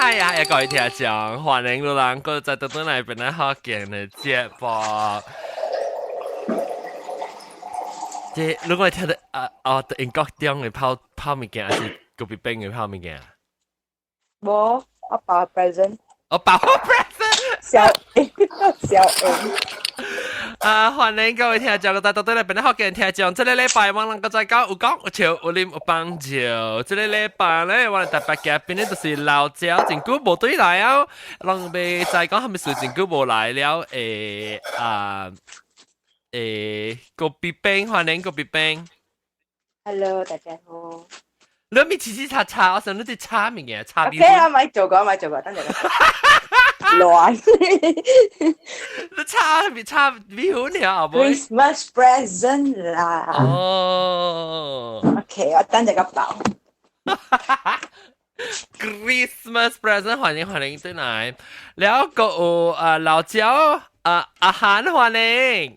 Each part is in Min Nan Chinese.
嗨呀，各位聽眾，歡迎你人閣再倒轉來變咱福建的節目。這如果聽到啊哦，英國中的泡泡物件，還是隔壁邊的泡物件？無，我包 present。我包 present。小小 M。啊！歡迎各位聽眾，閣再倒轉來變咱福建聽眾。這个禮拜我人閣再講有講有笑有啉有放笑。這个禮拜咧，我特別嘉賓咧就是老焦，真久無對來啊！攏袂知講啥物事，真久無來了。欸啊欸，隔壁邊歡迎隔壁邊。 Hello，大家好。你咪黐黐擦擦，我想你佇擦物件，擦 OK 啊，咪做過，咪做過，等陣。亂。你擦咪擦米粉了，後尾。 Christmas present 啦。哦。 OK，我等陣個包。 Christmas present，歡迎歡迎轉來。了閣有啊老焦啊阿韓歡迎。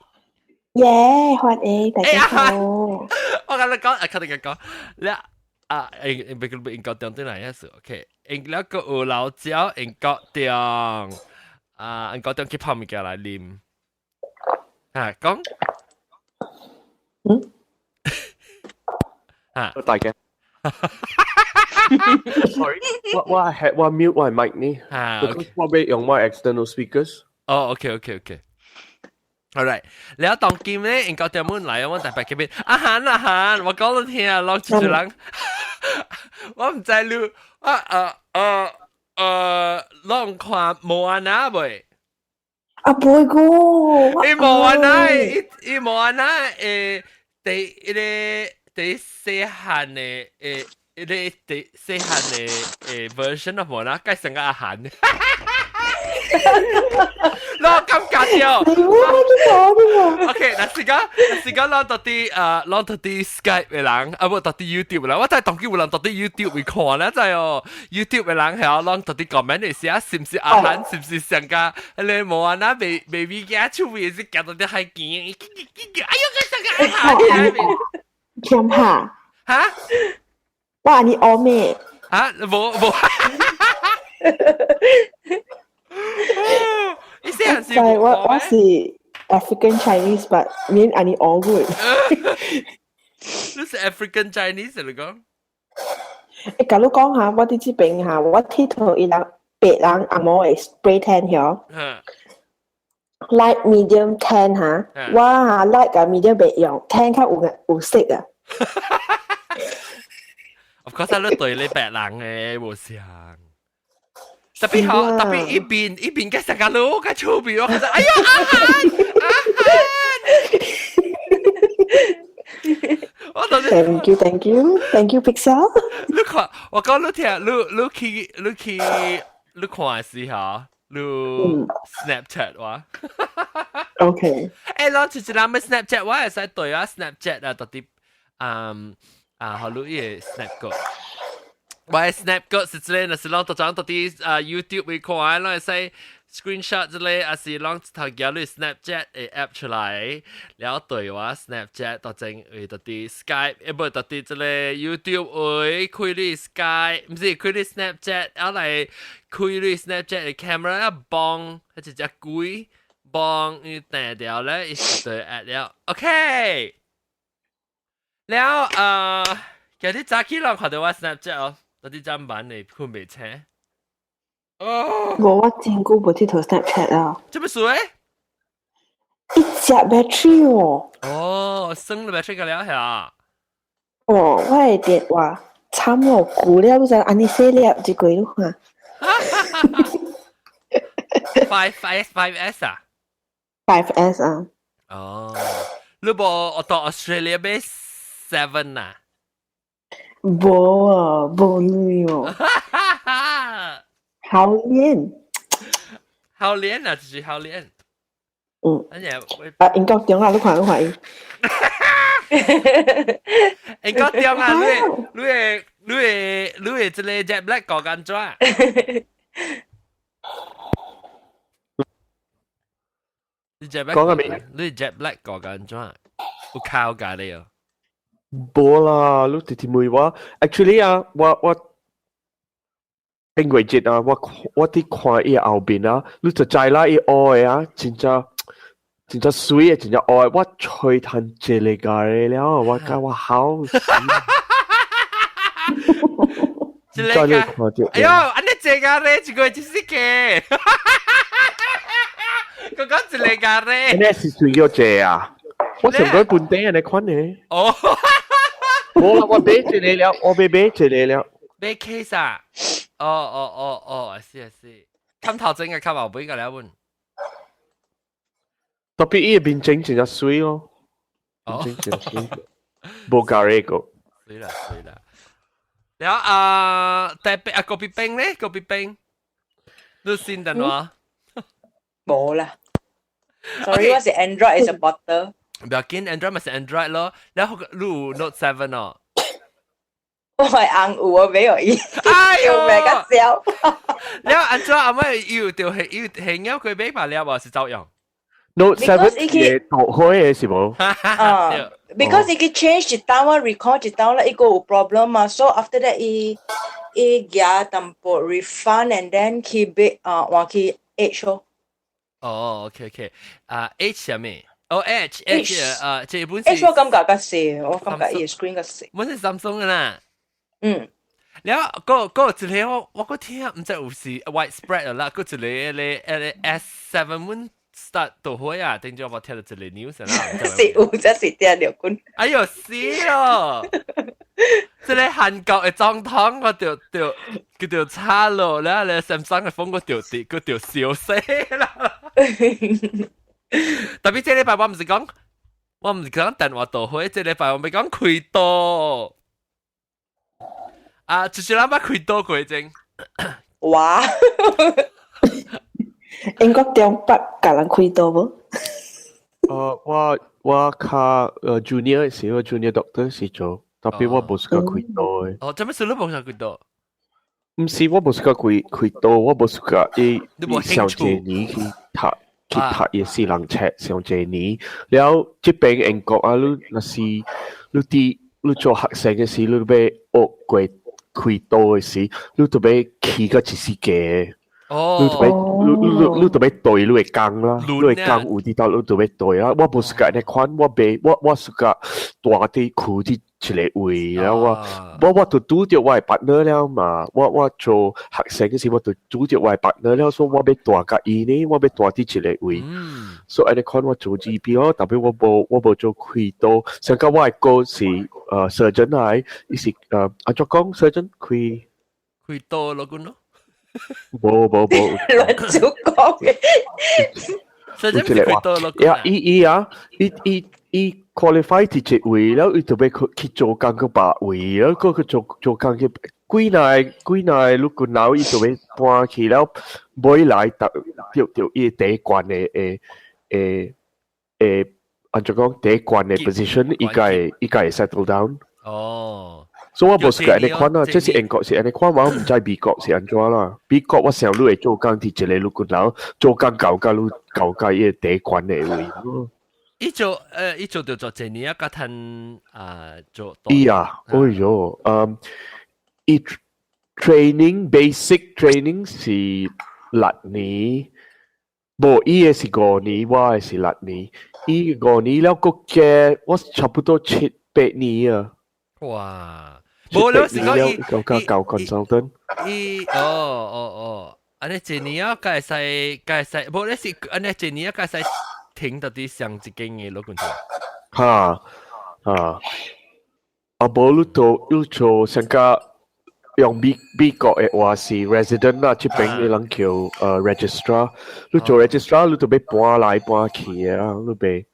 耶，歡迎大家好。我共你講，啊，確定講，了啊，應應別英國中轉來一次，OK，應了閣有老焦英國中，啊，英國中去泡物件來啉，啊，講，嗯，啊，大家。Sorry，我我係我 mute 我 mic 呢，啊，because 我欲用我 external speakers。哦，OK，OK，OK。Alright，了當今咧，英國專門來，我特別嘉賓，阿韓阿韓，我講你聽啊，攏一個人，我毋知你，啊啊啊呃，攏看莫安娜未？啊，袂過，伊莫安娜，伊伊莫安娜誒，第一个第細漢的誒，一个第細漢的誒 version of 莫安娜，改成個阿韓。我感覺到。OK，若是講，若是講，咱到底啊，咱到底 Skype 的人，啊無到底 YouTube 的人，我知當今有人到底 YouTube 會看咧，知哦。YouTube 的人係攏到底 comment 會寫，是毋是阿韓，是毋是上加彼个莫安娜未未物件出面是行到啲海邊，哎喲，個上個阿韓。欠下。哈？我按呢學咩？啊，無無。你細漢時我我是 African Chinese，but 免按呢學過。你是 African Chinese 嚟講？欸，共你講下，我佇這邊哈，我𨑨迌伊人白人紅毛的 spray tan 曉。Light medium tan 哈，我哈 light 佮 medium 袂用，tan 較有有色啊。 Of course，你對你白人的無相。特別好，特別一邊一邊嘅成個路嘅出邊，我覺得哎呀，阿韓阿韓，我到底 Thank you, thank you, thank you, Pixel。你看，我講你聽，你你去你去你看時候，你 Snapchat 哇？OK。欸，攏就是人欲 Snapchat，我會使對啊 Snapchat 啊，到底嗯啊，予你伊个 Snap 個。我的 Snap 個是這个，若是攏都將到底啊 YouTube 會看，攏會使 screenshot 這个，還是攏頭寄你 Snapchat 的 app 出來，了對我 Snapchat 到正會到底 Skype，欸無到底這个 YouTube 會開你 Skype，毋是開你 Snapchat，啊來開你 Snapchat 的 camera 啊幫，彼一隻鬼幫伊彈掉咧，伊就 add 了，OK。了呃，今日早起攏看著我 Snapchat 哦。到底怎辦呢？睏袂醒。哦，無，我真久無𨑨迌 Snapchat 啊。這麼水？伊食 battery 哦。哦，省了 battery 個了下。哦，我的電話慘哦，舊了，你知按呢細粒一個你看。 5 5 5S 啊？5S 啊。哦，你無我到 Australia 買 7 啊？無啊，無鐳哦。好臉。好臉啊，就是好臉。嗯。而且啊，英國中啊，你看你看伊。英國中啊，你你你你你這個 Jack Black 講安怎？你 Jack Black 講個咩？你 Jack Black 講安怎？有靠咖你哦。無啦，你直直問我，actually 啊，我我頂過節啊，我佇看伊後邊啊，你就知啦，伊烏的啊，真正真正媠的，真正烏的，我吹趁一个個了，我甲我好死。一个，哎喲，按呢這個咧，這個就是個，剛剛一個咧。按呢是算叫這啊？我上過本地按呢款的。哦，無啦，我買一個了，我欲買一個了。買 case 啊？哦哦哦哦，是是，冚頭前嘅冚後尾個了本。特別伊個面前真正媠咯。哦，真正媠，無加呢個。媠啦媠啦。然後啊，台北啊，咖啡冰咧，咖啡冰，你先等我。無啦。Sorry，我是 Android supporter。唔要緊，Android 咪是 Android 咯。然後你有 Note 7 哦。我係紅有我沒有伊。哎喲，咩個笑？然後按怎阿妹有就係有係有佢買罷了，無是照用。 Note 7 係倒開的是無？啊，because 伊去 change 一單，我 recall 一單啦，伊個有 problem 嘛，so after that 伊伊寄淡薄 refund and then 去買啊換去 H 咯。哦，OK OK，啊 H 係咩？哦 H H 啊，這本是 H 我感覺較細，我感覺伊 screen 較細。本是 Samsung 的啦。嗯。了後閣一個我閣聽毋知有是 widespread 啦，閣一個咧咧 S7 阮 start 倒火啊，頂陣我聽到一個 news 啦。是有，這是聽著滾。哎喲死咯！這個韓國的總統我就就佢就差咯，然後咧 Samsung 的 phone 我就跌，佢就笑死啦。特別這禮拜我毋是講，我毋是講電話倒火，這禮拜我欲講開刀。啊，就是咱捌開刀過前。哇！英國中北共人開刀無？我較junior 時，我 junior doctor 時做，tapi 我無 suka 開刀的。哦，做咩事你無 suka 開刀？毋是，我無 suka 開開刀，我無 suka 伊伊上濟年去讀伊四人冊上濟年，了這邊英國啊，你若是你佇你做學生的時，你欲學過開刀的時，你就欲起到一世界。哦，你就欲你你你就欲對你的工啦，你的工有佇倒，你就欲對啦。我無 suka 按呢款，我袂我我 suka 蹛佇跍佇一個位，然後我我我就拄著我的 partner 了嘛。我做學生的時，我就拄著我的 partner 了，所以我欲蹛佮伊呢，我欲蹛佇一個位。所以按呢款我做 GP 咯，tapi 我無做開刀。上個我的哥是surgeon 來，伊是按怎講 surgeon 開開刀咯，阮咯。無無無，亂做講嘅。所以這開刀咯。呀，伊伊啊，伊伊伊 qualify 佇一位，了伊就欲去去做工去別位，了閣去做做工去幾若幾若愈近老，伊就欲搬去了，尾來得著著伊第懸的誒誒誒，按怎講第懸的 position，伊才會 settle down。哦。所以我無 suka 按呢款啊，這是英國是按呢款，我毋知美國是按怎啦。美國我想你會做工佇一個愈近老，做工到甲愈到甲伊個第懸的位。伊做伊做就做一年啊，佮趁啊做。伊啊，哎喲，伊 training basic training 是6年，無伊的是五年，我的是六年。伊五年了，閣加我差不多七八年啊。哇！無你是講伊夠夠夠 consultant。伊哦哦哦，按呢一年啊，該會使該會使，無你是按呢一年啊，該會使停到佇上一間的老公做。哈啊！啊無你做你做上個用美國的話是 resident 啦，這邊的人叫registrar。你做 registrar，你就欲搬來搬去啊，你欲。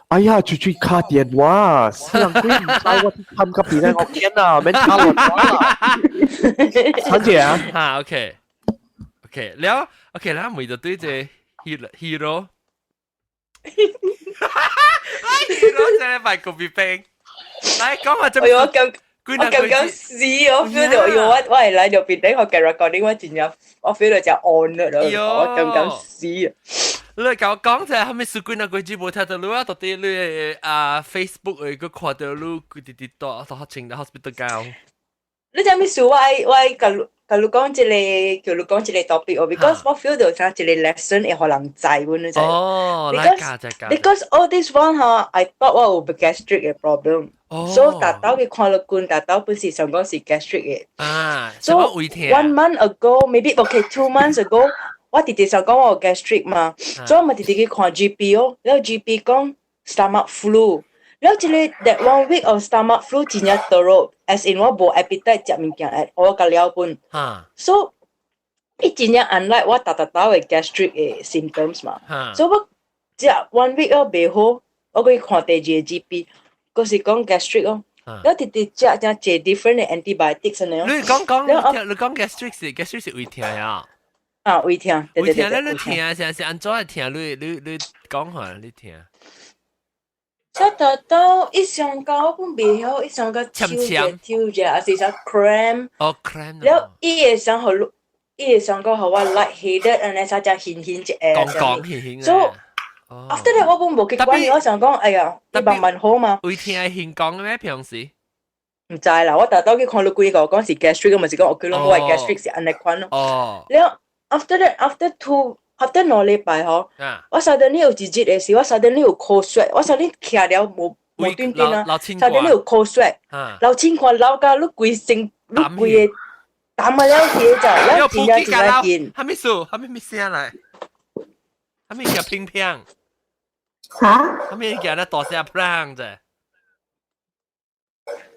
哎呀，住住卡電話，死人鬼毋知我探個邊咧，我驚啊，免打電話啦。陳姐啊，哈，OK，OK，了，OK，咱問就對這 hero，hero 這禮拜咖啡冰，來講下這。哎呦，我咁我咁咁死，我 feel 到，喲，我係來就變頂我嘅 recording，我真正我 feel 到就 on 啦，我咁咁死啊！你共我講者，後尾數幾若幾子無聽到你啊，到底你啊 Facebook 會閣看到你規直直蹛蹛穿 hospital gown。你知咩事？我愛我愛共佮你講這個，叫你講這個 topic 哦，because 我 feel 到像一個 lesson 會予人知阮你知。哦，來教再教。 Because all this one 哈，I thought 我有 gastric 嘅 problem。所以逐晝去看律君，逐晝本是想講是 gastric 嘅。啊， So one month ago, maybe okay, 2 months ago，我直直想講我有 gastric 嘛，所以我咪直直去看 GP 哦，了 GP 講 stomach flu。了這個 that one week of stomach flu 真正 teruk，as in 我無 appetite 食物件，我甲了本。So 伊真正 unlike 我逐逐晝嘅 gastric 嘅 symptoms 嘛。所以我食 one week 我袂好，我去看第二個 GP，閣是講 gastric 哦。了直直食正濟 different 嘅 antibiotics 呢。你講講，你講 gastric 是 gastric 是胃疼啊？啊，胃疼。胃疼咧，你疼是是按怎會疼？你你你講下，你疼。這特到一上高我本袂曉，一上個抽者抽者，還是啥 cramp。哦，cramp。了，伊會想予，伊會想講予我 light headed，按呢啥只晕暈一下。講講暈暈。 So after that 我本無去管，我想講，哎呀，你慢慢好嘛。胃疼會晕講嘅咩？平時？毋知啦，我特到去看律幾個講是 gastric，咪是講 OK 咯，我係 gastric 是按呢款咯。了，after that after two after 2禮拜嗬，我 suddenly 有一日嘅時，我 suddenly 有 cold sweat，我 suddenly 徛了無無端端啊，suddenly 有 cold sweat，流清汗流到你規身，你規個澹啊了起就，了真正真正緊。啥物事？啥物物聲來？啥物叫乒乓？嚇？啥物叫那大聲砰啫？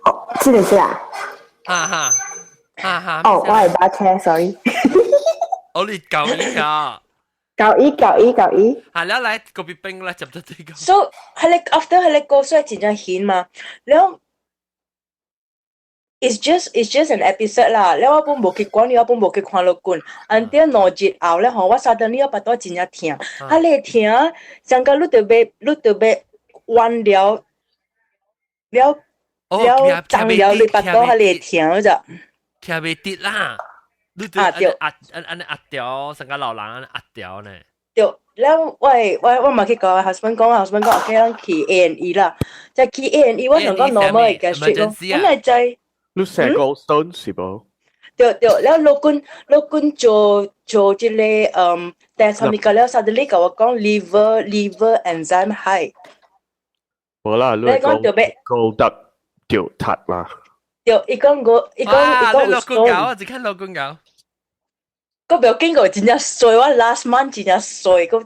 哦，這個是啊。哈哈，哈哈。哦，我係把車，sorry。我你舊一下。九一九一九一。係啦，來個別冰啦，接咗這個。 So 係你 after 係你過水真正顯嘛，了 it's just an episode 啦。了我本無去管，我本無去看律君。until 2日後咧吼，我 suddenly 我腹肚真正疼，啊你疼，上個你就欲你就欲彎了了了脹了你腹肚，彼個疼咋？徛袂直啦。啊對，壓按按壓掉，成個老人按壓掉呢。對，了我我我嘛去共 husband 講，husband 講 OK，咱去 A and E 啦，再去 A and E，我想講 normal 嘅 gastric 咯，我咪知。你寫 gallstone 是無？對對，了老君老君做做這個test 啥物個了，suddenly 共我講 liver enzyme high。無啦，你講高得掉塔啦。對，伊講我，伊講伊講有老君搞，只看老君搞。個不要緊個真正衰，我 last month 真正衰，個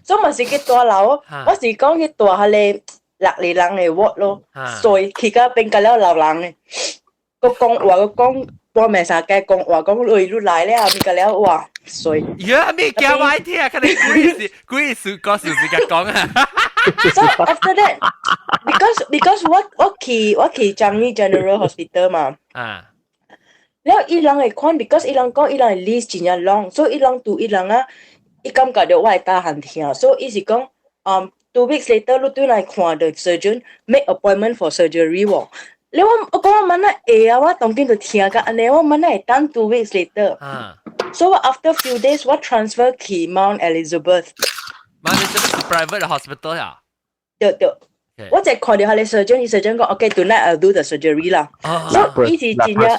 所以嘛是去大樓，我是講去大彼个六個人的 ward 咯，衰去到變甲了老人的，個講話個講半暝三更講話講你你來了，變甲了哇衰。呀，咩叫我聽啊？可能鬼事鬼事個事是甲講啊。 So after that, because 我去樟宜 General Hospital 嘛。了伊人會看，because 伊人講伊人的 list 真正 long，所以伊人拄伊人啊，伊感覺著我會大漢疼，所以伊是講，2 weeks later 你轉來看 the surgeon make appointment for surgery 喎。了我我講我問啊會啊，我當今就疼甲按呢，我問啊會等 2 weeks later。所以我 after few days 我 transfer 去 Mount Elizabeth。 Mount Elizabeth 是 private hospital 呀？對對。我就看著彼个 surgeon，伊 surgeon 講，OK，tonight I'll do the surgery 啦。所以伊是真正。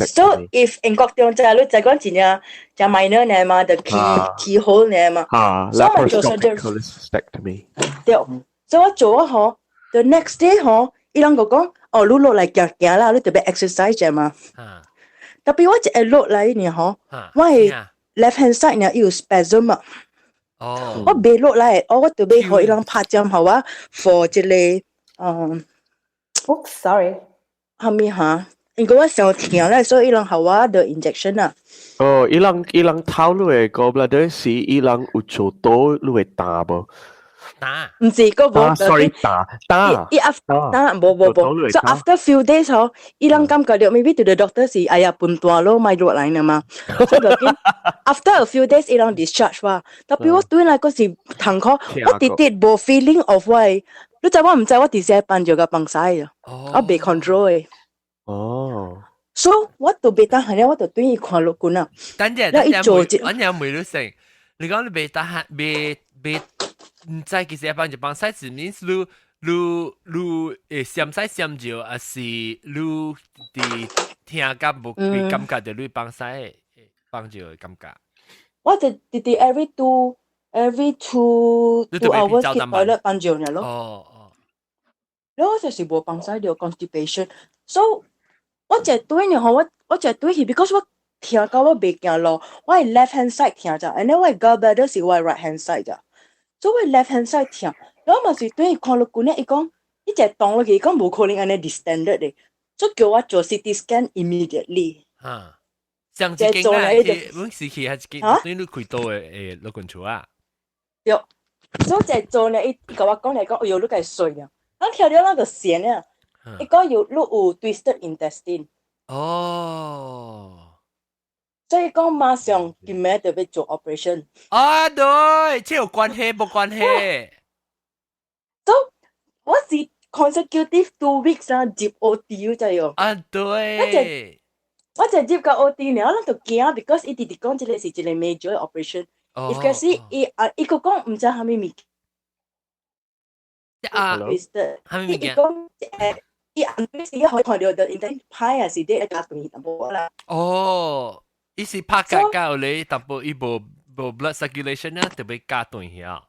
So if 英國中知你知講真正真 minor 呢嘛，就 key keyhole 呢嘛。啊，所以我做 surgery。對，所以我做啊嗬，the next day 嗬，伊人就講，哦，你落來行行啦，你特別 exercise 啫嘛。特別我一下落來呢嗬，我係 left hand side 呢有 spasm 啊。我袂落來，哦，我特別予伊人拍針，予我 for 這個，哦，sorry，啥物哈？因為我傷疼咧，所以伊人予我的 injection 啊。哦，伊人伊人頭你的 gallbladder 是伊人有做刀你會打無？打？毋是，個無。 Sorry，打打。伊 after 打無無無，so after few days 嗬，伊人感覺到 maybe to the doctor 是哎呀笨蛋咯，莫落來呢嘛。所以就緊 after a few days 伊人 discharge 我，特別我對來嗰時痛苦，我直直無 feeling of 我，你知我毋知我直接放尿共放屎啊，我袂 control 的。所以我就袂當下咧，我就對伊看落君啊。等陣，等陣，我有問你先，你講你袂得閒，袂袂。毋知其實放一放屎是 means 你你你會閃屎閃尿，還是你佇疼甲無被感覺到你放屎放尿的感覺。我就直直 every 2 hours 去 toilet 放尿爾咯。然後就是無放屎著 constipation，so 我一對呢吼，我一對去，because 我疼到我袂行路，我係 left hand side 疼咋，and then 我 gallbladder 是我 right hand side 咋，所以我 left hand side 疼，然後嘛是對看律君咧，伊講伊一動落去，伊講無可能按呢 distended 的，所以叫我做 CT scan immediately。哈，上一間啊，阮時去還一間，對你開刀的誒老君厝啊？對，所以一做呢，伊伊共我講來講，哎喲，你該衰啊！咱聽著咱就閒啊，伊講有你有 twisted intestine。所以講馬上今暝就欲做 operation。啊，對，這有關係無關係？ So 我是 consecutive 2 weeks 啊，入 OT 你知喲。啊，對。我就入到 OT 了，咱就驚，because 伊直直講這個是一個 major operation。伊假使伊啊，伊閣講毋知啥物物件。啊， twisted。啥物物件？伊講伊暗時可以看著就 intestine 歹啊，是啲加斷淡薄啦。哦，伊是拍架教你淡薄，伊無無 blood circulation 啊，特別加斷去啊。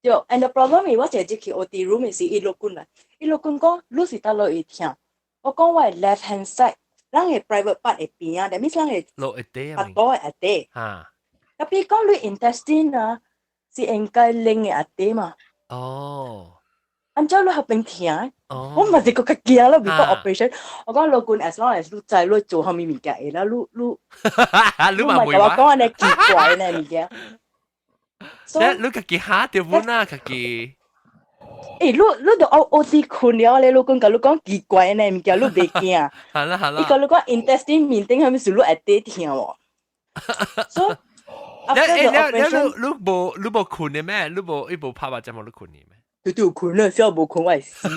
對，and the problem 是我一入去 OT room 時，伊律君來，伊律君講你是佗落會疼？我講我的 left hand side，咱的 private part 會邊啊，that means 咱的落會底啊。腹肚會底。特別講你 intestine 啊，是應該拎的下底嘛。按怎你彼邊疼？我嘛是閣較驚咯，before operation，我講老君 as long as 你知你做啥物物件會啦，你你你嘛毋共我講按呢奇怪呢物件。你你家己嚇著本啊，家己。欸，你你都 OT 睏了咧，你講共你講奇怪呢物件，你袂驚？好啦好啦。伊共你講 intestine 面頂啥物事，你會底疼無？所以，你你你你無你無睏的咩？你無伊無拍目針予你睏的咩？對對有睏了，小無睏我會死。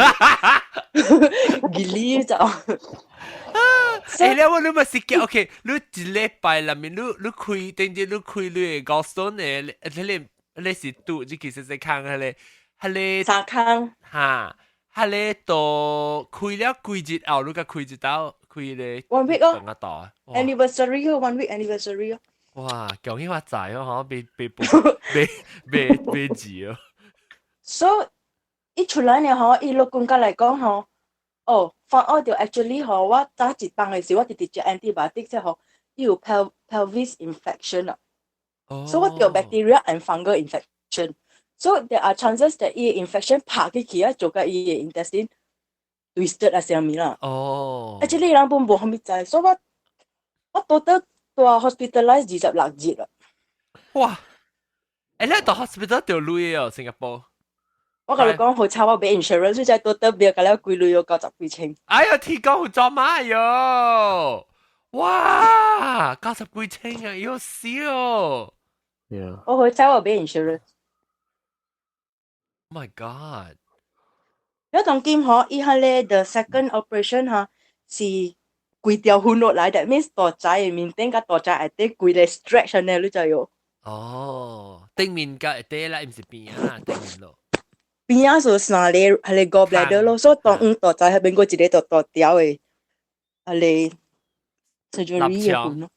吉利就。欸，你我你咪是叫 OK，你一禮拜內面你你開頂日你開你的 gallstone 的，迄個你是拄這其實是空彼個，彼個三空。哈，彼個都開了幾日後，你才開一道開個 one week 哦哦，anniversary 哦，one week anniversary 哦。哇，恭喜發財哦，嗬，別別別別別字哦。 So 伊出來呢，嗬，伊老公家來講，嗬，哦，發惡就 actually 嗬，我早一放的時，我直直食 antibiotic 之後，伊有 pelvis infection 啊。所以我著 bacteria and fungal infection。So there are chances that 伊 infection 拍起去啊，做甲伊的 intestine twisted 啊，啥物啦。Actually 人本無啥物知，所以我我到底蹛 hospitalize 26日啦。哇！欸，你到 hospital 著鐳哦，新加坡。我共你講，好彩我買 insurance，所以才多得別共了幾鐳有九十幾千。哎呀，天公有做馬喲！哇，九十幾千啊，要死哦！ 我好彩我買 insurance。 Oh my god！了當今嗬，伊彼个 the second operation 哈是規條分落來，that means 大腸的面頂佮大腸下底規个 stretch 按呢，你知無？哦，頂面佮下底啦，毋是邊啊，頂面咯。邊仔是三個彼个 gallbladder 咯，所以當黃大腸彼邊閣一個大大條的，彼個 surgery 的分咯。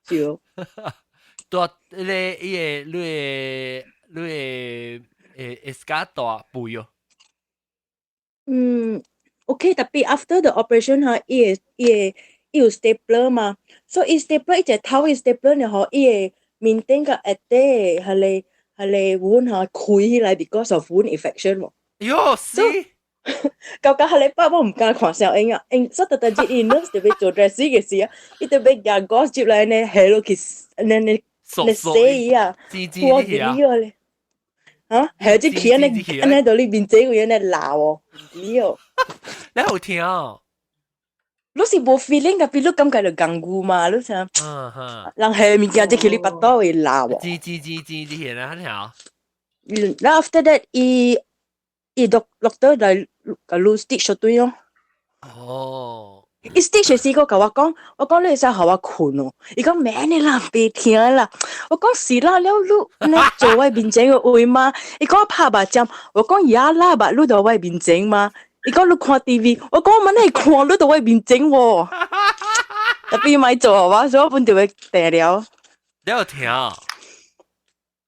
對。大，彼個伊個你的你的會會較大肥哦。嗯，OK，特別 after the operation 哈，伊會伊會伊有 stapler 嘛，所以伊 stapler 伊一頭伊 stapler 呢吼，伊會面頂佮下底彼個彼個 wound 哈開起來，because of wound infection 喎。喲，死！到到彼禮拜我毋敢看小英啊，因所以特特日伊 nurse 特別做 dressing 嘅時啊，伊特別夾 gauze 入來呢，下落去，呢呢呢洗伊啊，我記了咧。啊，係這起按呢按呢到你面前有按呢鬧哦，唔知哦。你好聽哦。你是無 feeling，特別你感覺就鹁牛嘛，你想？人下物件這去你腹肚會鬧哦。知知知知知，顯啊，聽。嗯，然後 after that，伊伊 doctor 來共你 stitch 對咯。伊 stitch 時閣共我講，我講你會使予我睏哦。伊講免的啦，袂疼啦。我講是啦，了你你做我面前的位嗎？伊講我拍目針，我講也啦，but 你佇我面前嘛。伊講你看 TV，我講我問你看你都會面前喎，特別咪做啊，所以我本就會定了。你有聽？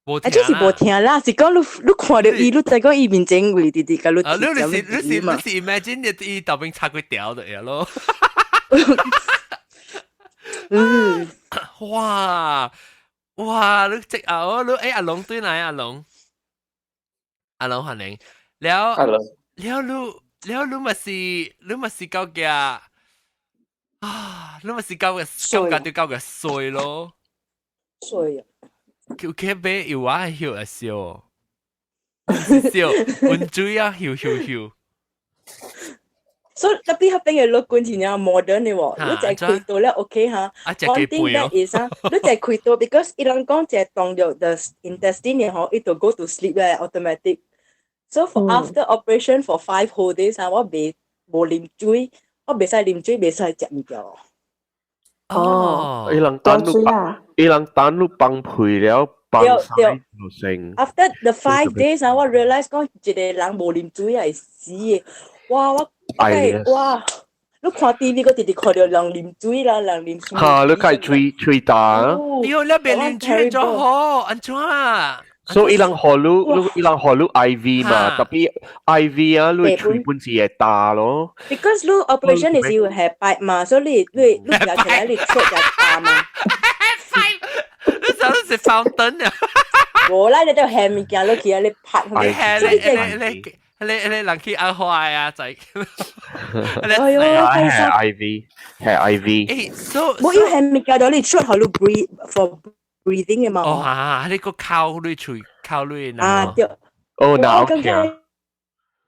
無啊，就是無聽啦，是講你你看到伊，你知講伊面前會直直共你啊，你你是你是你是 imagine 你伊頭邊插幾條就會咯。哇哇！你即啊，你欸阿龍對來阿龍，阿龍歡迎。了了你了你咪是你咪是搞嘅啊！你咪是搞嘅感覺就搞嘅衰咯。衰啊！叫佢買藥啊，笑一笑，笑，溫水啊，笑笑笑。所以特別彼邊嘅樂觀是爾 modern 嘅喎，你就開刀咧 OK 哈。One thing that is 啊，你就開刀，because 伊人講就當著 the intestine 嘅嗬，伊就 go to sleep 咧 automatic。So for after operation for 5 whole days 啊，我袂無啉水，我袂使啉水，袂使食物件。哦，伊人等你伊人等你放屁了，放屎就成。 After the 5 days 啊，我 realize 講一個人無啉水係死嘅。哇！我哇！你看 TV 個直直看到人啉水啦，人啉水。嚇！你開喙喙焦。喲，你別啉水就好，按怎啊？所以伊人予你，你伊人予你 IV 嘛，特別 IV 啊，你喙本是會焦咯。 Because 你 operation 是要下擺嘛，所以你你你夾起來你出就焦嘛。你想是 fountain 啊？無啦，你都下物件落去啊，你拍。你你你你你人去壓壞啊，仔。哎呦，係 IV，係 IV。誒，so 我要下物件到你出予你 breathe for breathing 嘅嘛。哦啊，你個靠你喙，靠你啊對。哦，那 OK 啊。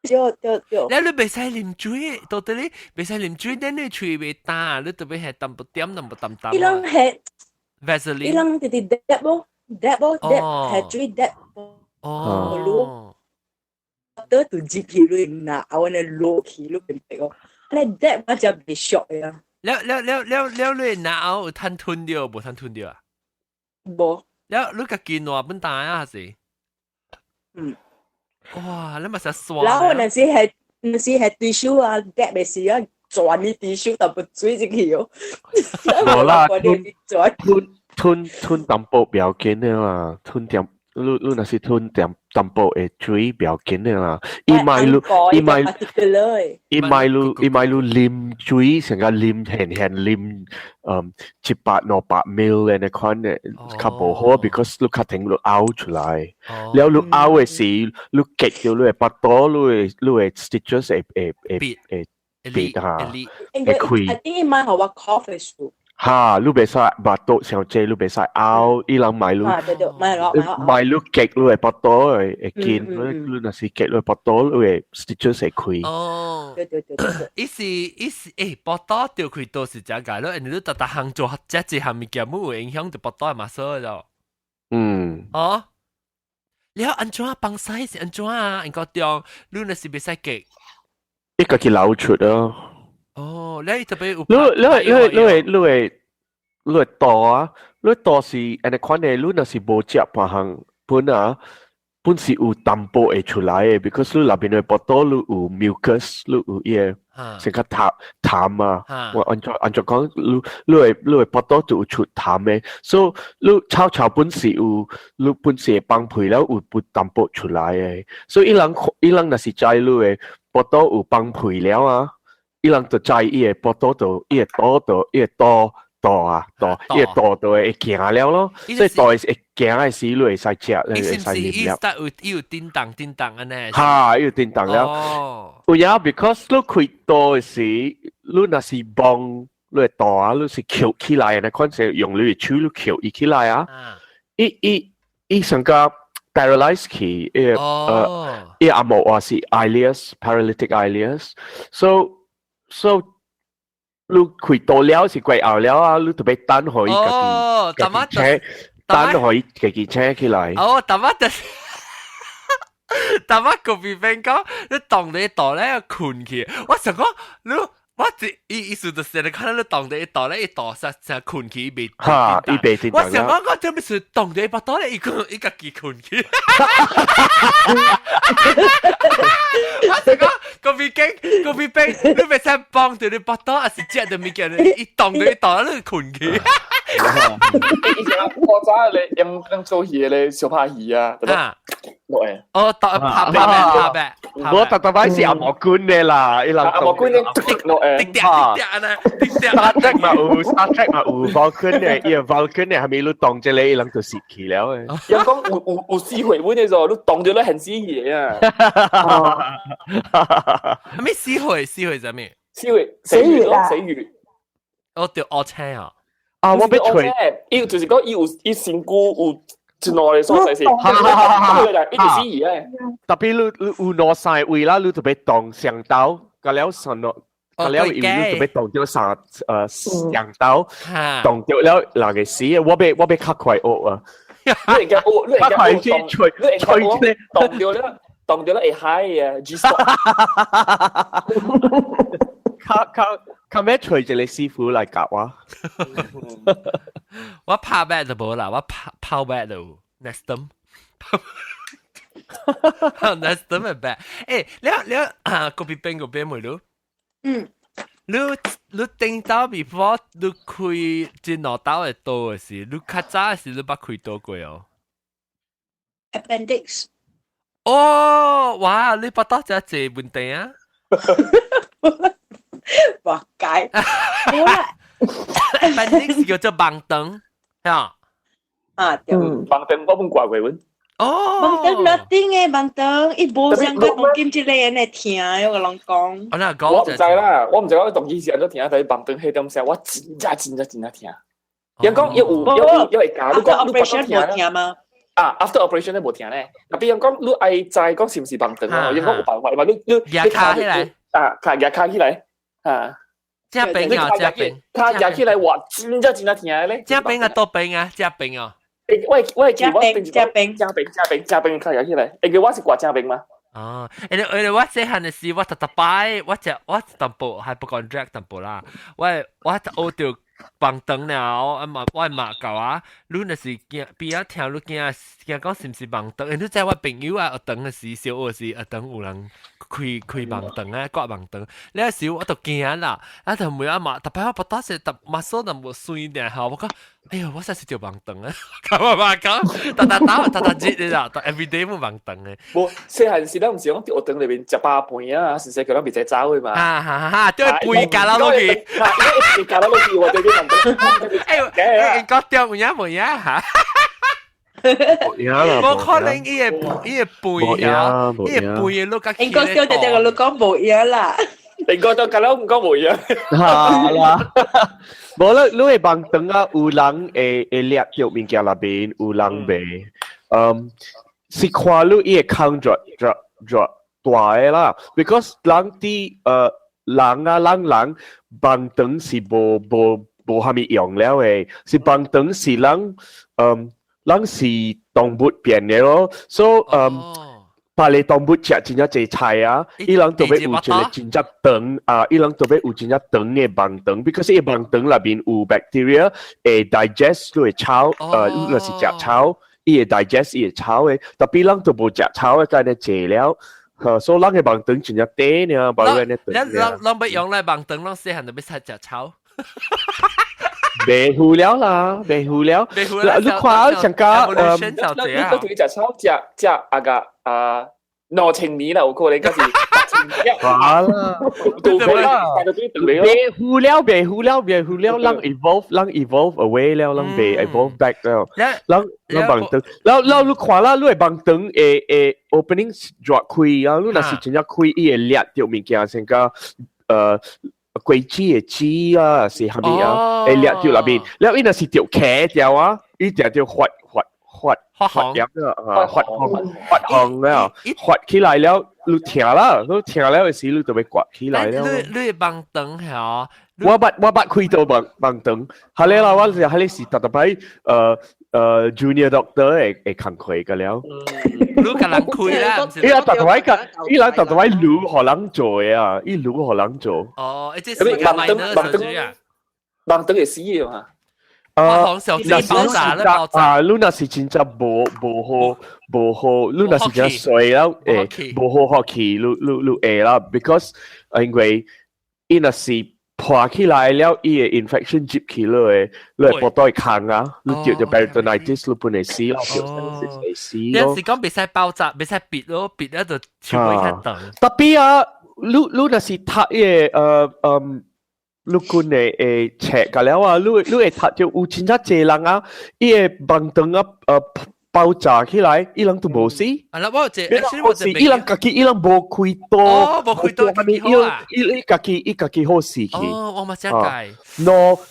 對對對。你你袂使啉水，到底你袂使啉水，你你喙袂焦，你特別係淡薄點淡薄淡淡。伊攏係 Vaseline。伊攏直直 dab 咯，dab 咯，dab 係水 dab。哦。得就入去你拿，我呢落去你明白哦？你 dab 我就袂熟呀。了了了了了，你拿有吞吞掉，無吞吞掉啊？無。了，你家己爛本大啊，是？嗯。哇！你咪實刷。然後那時係那時係對手啊，dab 嘅時啊，轉你對手淡薄水入去哦。無啦，吞吞吞吞淡薄不要緊的啦，吞點。你你若是吞點淡薄的水不要緊的啦，伊莫你伊莫伊莫你伊莫你啉水，成個啉現現啉，嗯，一百兩百 ml 的那款的較無好，because 你較停你嘔出來，了你嘔的時，你結著你的腹肚，你的你的 stitches 會會會會閉哈，會開。 I think 伊莫予我 cough 的數。哈，你袂使腹肚傷濟，你袂使嘔，伊人莫你，莫你結你的腹肚會會緊，你你若是結你腹肚，你的 stitches 會開。哦，對對對對。伊是伊是欸，腹肚著開刀是這個咯，你逐逐項做這一項物件，冇有影響就腹肚嘛所咯。哦，你按怎放屎是按怎啊？應該中，你若是袂使結。伊家己流出咯。哦，你特別有你你你你你會你會肚啊？你肚是按呢款的，你若是無食半項本啊，本是有淡薄會出來的，because 你內面的腹肚你有 mucus，你有伊個成個痰痰啊。我按怎按怎講，你你會你會腹肚就有出痰的，所以你臭臭本是有，你本是會放屁了有有淡薄出來的，所以伊人伊人若是知你的腹肚有放屁了啊。伊人就知伊的腹肚就伊的肚就伊的肚肚啊肚，伊的肚就會行了咯。所以肚會行的時，你會使食，你會使啉了。有伊有叮當叮當按呢。哈，伊有叮當了。哦。有影，because 你開刀的時，你若是摸你的肚啊，你是抾起來的，款是用你的手你抾伊起來啊。伊伊伊成個 paralyze 去，伊呃，伊阿毛話是 ileus paralytic ileus，so 你開刀了是過後了啊，你特別等予伊家己家己請，等予伊家己請起來。哦，淡仔就是，淡仔個別邊講，你當你肚咧睏去，我想講你我這意思就是你看你當地一倒咧，一倒實實困去袂。哈，伊袂叮。我想講我做咩事當地巴肚咧，伊個伊家己困去。我想講個鼻鏡個鼻冰，你袂使幫住你巴肚，還是食著物件，伊當地一倒你困去。以前我早咧用用做魚咧，小拍魚啊，對落嚟。哦，拍拍拍拍，我特特擺是阿毛官嘅啦，伊人阿毛官咧落嚟，滴滴滴啊呢，滴滴。 Star Trek 嘛有，Star Trek 嘛有 Vulcan 嘅，伊個 Vulcan 嘅係咪你當這個伊人就死去了嘅。人講有死血本嘅時候，你當咗你很死嘢啊。係咪死血？死血係咩？死血，死魚咯，死魚。我掉烏青啊！啊，我欲揣，伊就是講伊有伊身軀有一兩個所在是，伊就死魚咧。特別你有兩三位啦，你特別當上刀，個了上落，個了因為你特別當到三上刀，當到了人會死，我欲較快學啊。你會驚學，你會較快去揣揣這個，當到了，當到了會嗨啊！G spot。較較較欲揣一個師傅來教我。我拍 bat 就無啦，我拍拋 bat 就 Nestum。Nestum 嘅 bat。誒，你你啊，嗰邊邊個邊沒咯？嗯。你頂到 before 你開這兩刀的刀的時，你較早的時你捌開刀過哦？Appendix。哦，哇！你巴肚真濟問題啊！活該。冇啦。 Appendix 叫做盲腸，係啊？啊，對。盲腸我冇掛過阮。哦。盲腸 nothing 嘅盲腸，伊無相個當今這個人會疼，我共人講。我那講我毋知啦，我毋知我當時是按怎疼，但是盲腸彼點聲，我真正真正真正疼。人講伊有有有會教，你講你巴肚疼疼嗎？啊，after operation 咧無疼咧。若比如講你愛知講是毋是盲腸哦，伊講有辦法嘛，你你壓卡起來，啊，卡壓卡起來，啊。這邊啊，這邊，卡壓起來，哇，真正真正疼咧。這邊啊，倒邊啊，這邊啊。欸，我記我邊這邊這邊這邊這邊卡壓起來，因為我是掛這邊嘛。哦，欸，我細漢的時，我逐逐擺，我食我淡薄還不講 drag 淡薄啦，我學著盲腸了，啊嘛我媽教啊，你若是驚邊仔聽你驚驚講是毋是盲腸？你知我朋友啊，學堂的時，小學時學堂有人開開盲腸啊，割盲腸，那時我就驚啦，啊就問阿媽，逐擺我巴肚是逐馬索淡薄酸點吼，我講，哎喲，我實是著盲腸啊，咁啊嘛講，逐逐打逐逐日你啦，逐 everyday 冇盲腸的。無細漢時咱毋是講佇學堂裏面食飽飯啊，是說叫咱袂使走的嘛。哈哈哈，對，飯加落落去，飯加落落去，我對你盲腸。哎，講對有影無影哈？無可能，伊個背啊，伊個背的落較。應該對對對，你講無影啦。應該都咁樣唔講無影。哈啦，無啦，你會盲腸啊，有人會掠著物件內面，有人袂。嗯，是看你伊會空著著著大的啦，because 人佇人啊人人盲腸是無無無蝦米用了的，是盲腸是人人是動物變的咯，所以別个動物食真正濟菜啊，伊人特別有一個真正長啊，伊人特別有真正長的盲腸，because 伊盲腸內面有 bacteria 會 digest 你的草，你若是食草，伊會 digest 伊會草的，特別人都無食草的，該呢濟了，所以人的盲腸真正短爾，無按呢長。咱咱咱欲用來盲腸，攏細漢就欲食食草。袂赴了啦，袂赴了。你看上加你你對食草食食啊個啊2000年啦，有可能，就是哇啦，對啦，袂赴了，袂赴了，袂赴了，人 evolve，人 evolve away 了，人袂 evolve back 了，人人盲腸，然後你看啦，你的盲腸會會 opening 熱開啊，你若是真正開，伊會掠著物件，先甲果子的籽啊，是蝦米啊？會掠著內面，了伊若是著茄掉啊，伊定著發發發發炎啊，發紅發紅了，發起來了，你疼啦，你疼了的時，你就欲割起來了。你你盲腸嚇？我捌我捌開刀盲盲腸，後來啦，我是彼個是逐逐擺。junior doctor 會工課個了。你共人開啦，毋是？伊人特特位個，伊人特特位擼予人做的啊，伊擼予人做。哦，這是 minor surgery 啊。盲腸會死的嘛？啊，小心爆炸咧，爆炸！啊，你若是真正無無好無好，你若是真衰了，會無好福氣，你會啦，because 因為伊若是破起來了，伊的 infection 入去你的腹肚會空啊，你著著 peritonitis，你本會死啦，會死咯。你是講袂使爆炸，袂使癟咯，癟了就全部較長。特別啊，你若是讀伊个陸軍的冊個了啊，你會讀著有真正濟人啊，伊个盲腸啊爆炸起來，伊人都無死。啊啦，我有一個，無死，伊人家己伊人無開刀，哦，無開刀，伊家己好死去。哦，我嘛這解。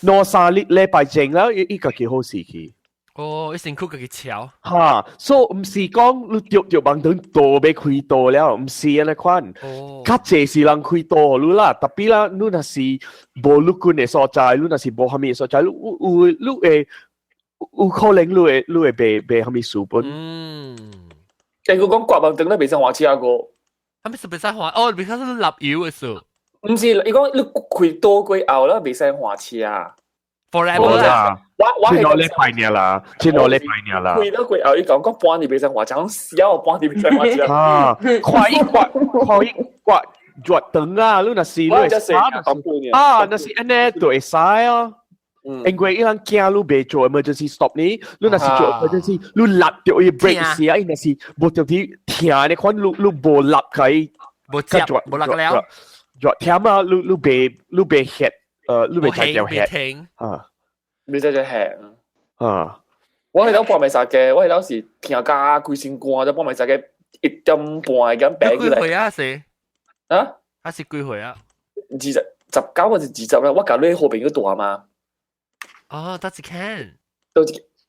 兩三日禮拜前了，伊家己好死去。哦，伊身軀家己撨。哈，所以毋是講你著著盲腸都欲開刀了，毋是按呢款。哦，較濟是人開刀予你啦，特別啦，你若是無陸軍的所在，你若是無啥物所在，你有你會有可能你會袂啥物事本。嗯。欸，佢講割盲腸咧袂使換車個。啥物是袂使換？哦，袂使是立油的事。毋是，伊講你開刀過後啦，袂使換車。 Forever 啦。我這兩禮拜爾啦，這兩禮拜爾啦。開刀過後，伊講講半年袂使換車，講痟半年袂使換車。啊，看伊割，看伊割熱腸啊，你若是你會使啊，若是按呢就會使啊。因為伊人驚你袂做 emergency stop 呢，你若是做 emergency，你擸著伊 brake 時啊，伊若是無著佇疼，你看你無擸開，無接，無擸了，熱忝啊，你袂血，你袂才條血啊。袂使只血啊！我迄當半暝三更，我彼當時聽甲規身汗，就半暝三更1點半咁爬起來。幾歲啊？是啊？啊是幾歲啊？29還是二十啦？我共你好朋友蹛嘛。哦，佗一間？都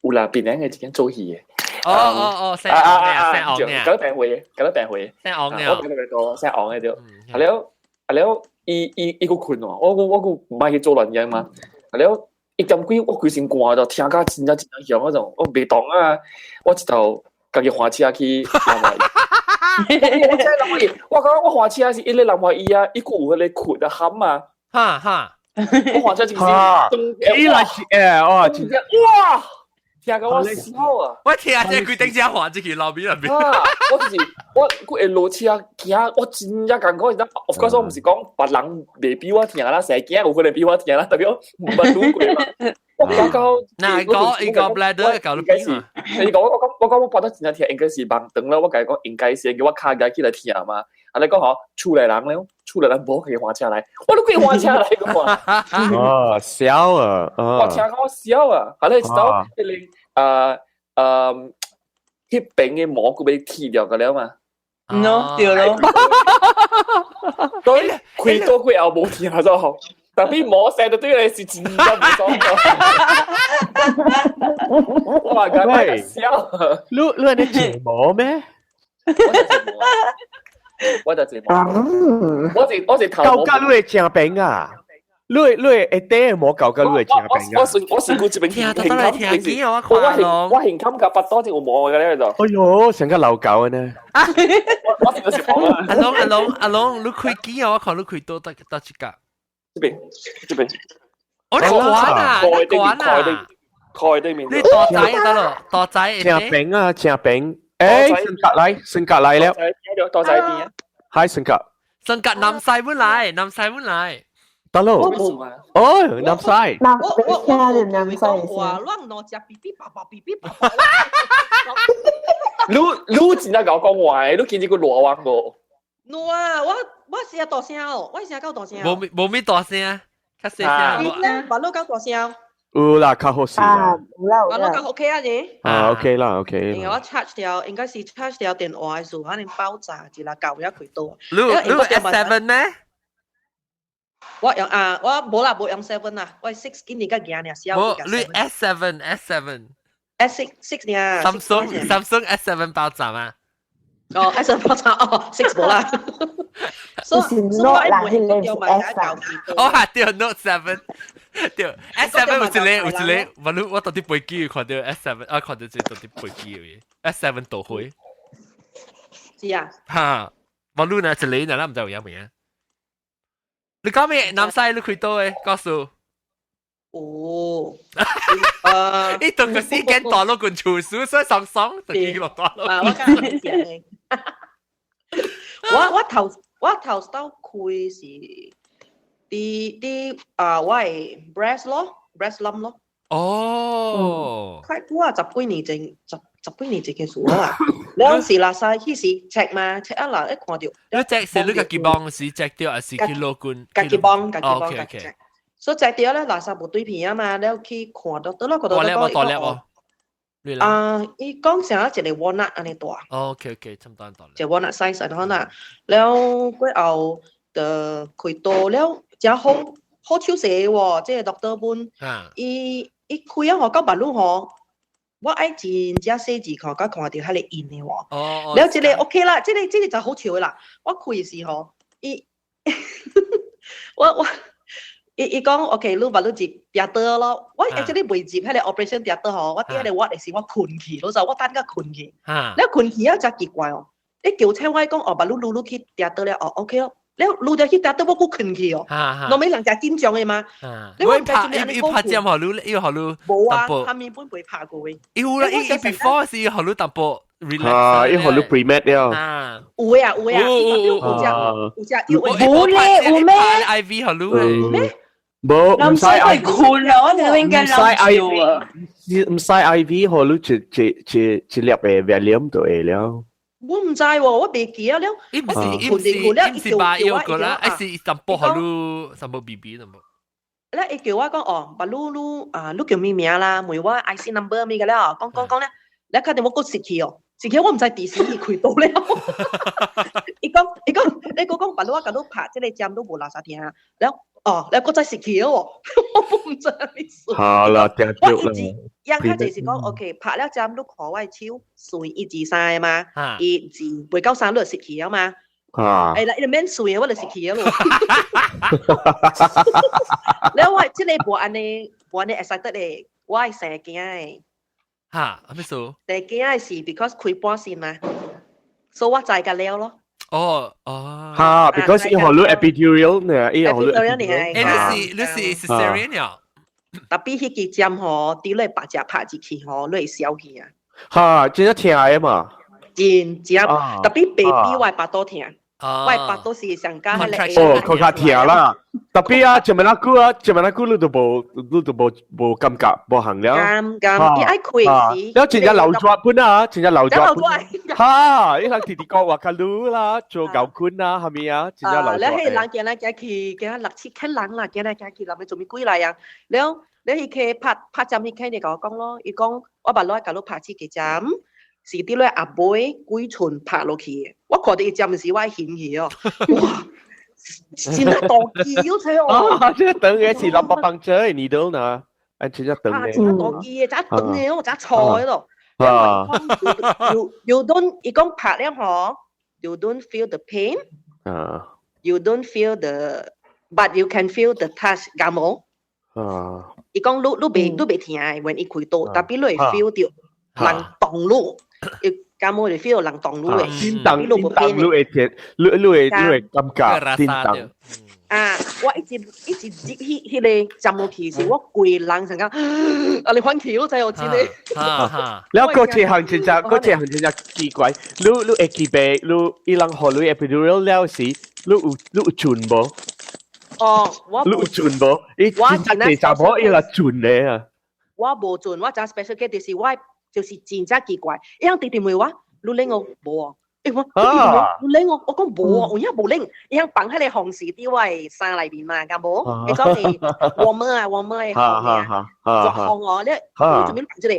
有啦，檳城的一間做戲的。哦哦哦，姓王嘅，姓王嘅。共你病會，共你病會。姓王嘅。我共你講，姓王的對。啊了啊了，伊閣睏喎，我閣毋愛去做亂嘢嘛。啊了。1點幾，我規身汗就聽甲真正真正響嗰種，我袂動啊！我一頭家己換車去南華。我真南華醫，我講我換車是伊咧南華醫啊，伊閣有彼個哭啊喊啊！哈哈，我換車就是起來是欸，哇！真正哇！聽甲我痟啊！我聽這規頂車換這去路邊那邊。我就是我閣會落車行，我真正艱苦。Of course 我毋是講別人袂比我疼啦，生囝有可能比我疼啦，特別我毋捌拄過嘛。我感覺嗱，講伊個 bladder 搞到邊啊？伊講我講我覺得真正疼，應該是盲腸啦。我共伊講應該是叫我跤舉起來疼嘛。啊，你講吼，厝內人咧，厝內人無去換車來，我都規換車來個嘛。哦，痟啊！我聽講我痟啊！啊，你知道彼个彼邊的膜閣欲剃掉個了嘛？喏，對咯。所以開刀過後無疼咗吼，特別膜生就對你是真正無爽。哇！咁樣痟。你按呢睫毛咩？我就睫毛，我是頭舊甲你會正平啊！你會下底的毛舊甲你會正平啊！我身軀這邊聽得來聽見我我胸襟佮腹肚就有毛嘅咧就。哎喲，成個老狗呢！我是就是毛阿龍阿龍阿龍，你開機啊！我看你開多得得一格。這邊這邊。我你管啊！你管啊！開對面。你大仔得咯，大仔。正平啊，正平。誒，性格來，性格來了。大仔邊啊？係性格。性格南西本來，南西本來。得咯。哦，南西。南我南西。哇，亂攞隻 B B 寶寶 B B 寶寶。你真正𠢕講話，你見這個羅灣無？喏啊，我聲大聲哦，我聲夠大聲。無無咩大聲，較細聲。你咧，把路夠大聲。有啦，較好勢啦。有啦有啦。夠 OK 啊你？啊 OK 啦 OK。因為我 charge 掉，應該是 charge 掉電話的時候，可能爆炸一啦，舊一開刀。你 S7 咩？我用啊，我無啦，無用 seven 啦，我 six 今年才行爾，無，你 S7 S7。 S6 6 爾。 Samsung S7 爆炸嗎？哦，S 八三哦，six 無啦。所是 Note 啦，彼個是 S 啊。哦，係對 Note 7，對 S7 有一個，我到佇飛機看到 S7 啊，看到這到佇飛機嘅 S7 倒回。是啊。哈，我你呢一個呢，咱毋知有影無？你講咩？南西你開刀的？告訴。哦。伊當個時間大佬跟廚師，所以爽爽就去落大佬。啊，我講我頭刀開是佇佇啊，我的 breast 咯，breast lump 咯。哦。開久啊，十幾年前，十幾年前嘅事啦。兩時垃圾彼時 check 嘛，check 啊啦，一看到。你 check 是你家己幫是 check 掉，還是去攞棍？家己幫，家己幫，家己 check。所以 check 掉咧，垃圾無對片啊嘛，了去看到，得啦，覺得大粒無？大粒無？啊，伊講成一個 walnut 按呢大。 OK OK，差唔多大。一個 walnut size 按呢啦，了過後就開刀了，真好好手勢喎，這個 doctor 本，伊伊開啊吼，到目睭吼，我愛真正細緻看，才看到彼個印的喎。哦。了這個 OK 啦，這個就好笑的啦。我開時吼，伊我我。伊伊講 OK，你目睭入 theatre 咯，我 actually 未入彼個 operation theatre 吼，我佇彼個我的時我睏去，老實我等甲睏去。了睏去啊，真奇怪哦！你叫醒我講哦，目睭愈愈去 theatre 了，哦 OK 咯。了愈入去 theatre 我閣睏去哦。落尾人真緊張的嘛。你我拍伊拍針予你，伊予你。無啊，他們本袂拍過的。伊有啦，伊伊 before 是予你淡薄 relax。啊，伊予你 pre-med 了。有的啊，有的啊，有隻有隻有。無咧，有咩？IV 予你咩？無，毋使 I 困啦，我哋應該毋使 IV，毋使 IV，予你一一一一粒的 Valium 就會了。我毋知喎，我袂記啊了。伊毋是伊毋是伊毋是把藥過啦，還是淡薄予你淡薄 BB 淡薄。咧，伊叫我講哦，目睭你啊，你叫咩名啦？問我 IC number 咩個了？講講講咧，你確定我閣失去哦？失去我毋知佇時伊開刀了。伊講伊講，你閣講目睭我共你拍這個針都無垃圾疼，了哦，你閣再失去哦，我毋知啥物事。好啦，聽我一直樣較濟是講，OK，拍了針你看我的手算一二三嘛，一二袂到三你就失去了嘛。啊！哎啦，伊就免算，我就失去了咯。了我這個無按呢，無按呢 excited 的，我會生囝的。哈，啥物事？生囝的是 because 開半身嘛，所以我知甲了咯。哦哦。哈，because 伊予你 epidural 呢，伊予你 epidural 呢。欸，你是 cesarean 了？ Tapi 彼支針吼，佇你腹脊拍入去吼，你會消去啊。哈，真正疼的嘛。真正，特別 baby 我的腹肚疼。我的腹肚是上加彼個。哦，較較疼啦。特別啊，前面那久啊，前面那久你都無，你都無無感覺，無行了。感覺，伊愛開時。了真正流血本啊，真正流血本。哈，伊人直直講話較愈啦，做牛坤啊，係咪啊？真正流血。了彼人行來行去，行六七千人啦，行來行去，人欲做咩鬼來啊？了，了彼個拍拍針，彼個就共我講咯，伊講我目睭共你拍這個針。是佇咧後尾幾寸拍落去的，我看到伊針時，我興去哦，哇！真係大支，有睇哦。啊，這個長的是lumbar puncture 的 needle 呢，啊，真正長的。真大支的，真長的哦，真粗的咯。啊。 You don't，伊講拍了吼，you don't feel the pain。啊。 You don't feel the, but you can feel the touch，敢無？啊。伊講你袂疼的，when 伊開刀，tapi 你會 feel 到人動你。伊敢無會 feel 人動你的，叮當叮當，你會聽，你會感覺叮當。啊！我一直一直入彼彼個針落去時，我規人成講，啊你反氣，我知我真的。了閣一項真正，閣一項真正奇怪，你會記袂？你伊人予你 epidural 了時，你有準無？哦，我你有準無？伊真正第查某伊來準的啊！我無準，我真 special case 就是我。就是真正奇怪，伊人直直問我，你冷無？無啊！欸，我你冷無？我講無啊，有影無冷。伊人放彼個風扇佇我的衫內面嘛，敢無？伊講是我們啊，我們的風啊，熱風哦，你你做咩放這個？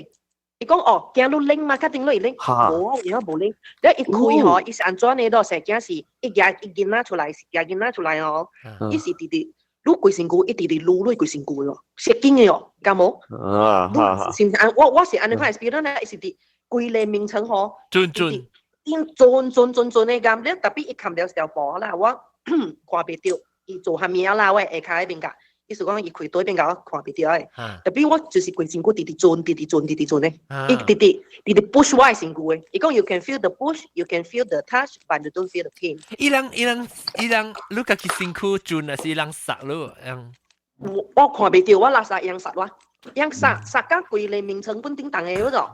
伊講哦，驚你冷嘛，確定你會冷。無啊，有影無冷。你一開吼，伊是按怎呢？咯，生囝是一舉一囡仔出來，舉囡仔出來哦，伊是直直。擼規身軀，一直直擼落規身軀咯，射緊的哦，敢無？啊，是毋是按我是按呢款 experience 咧，伊是佇規個眠床吼，準準，已經準準準準的咁，了特別伊冚了小波啦，我看袂著，伊做啥物啊啦，我下跤彼邊㗎，意思講伊開刀彼邊共我看袂著的。特別我就是規身軀直直轉，直直轉，直直轉的，伊直直直直 push 我的身軀的。伊講 you can feel the push, you can feel the touch, but you don't feel the pain。伊人伊人伊人，你家己身軀轉還是伊人殺你？嗯。我看袂著，我垃圾樣殺我，樣殺殺甲規個眠床本頂動的嗰種，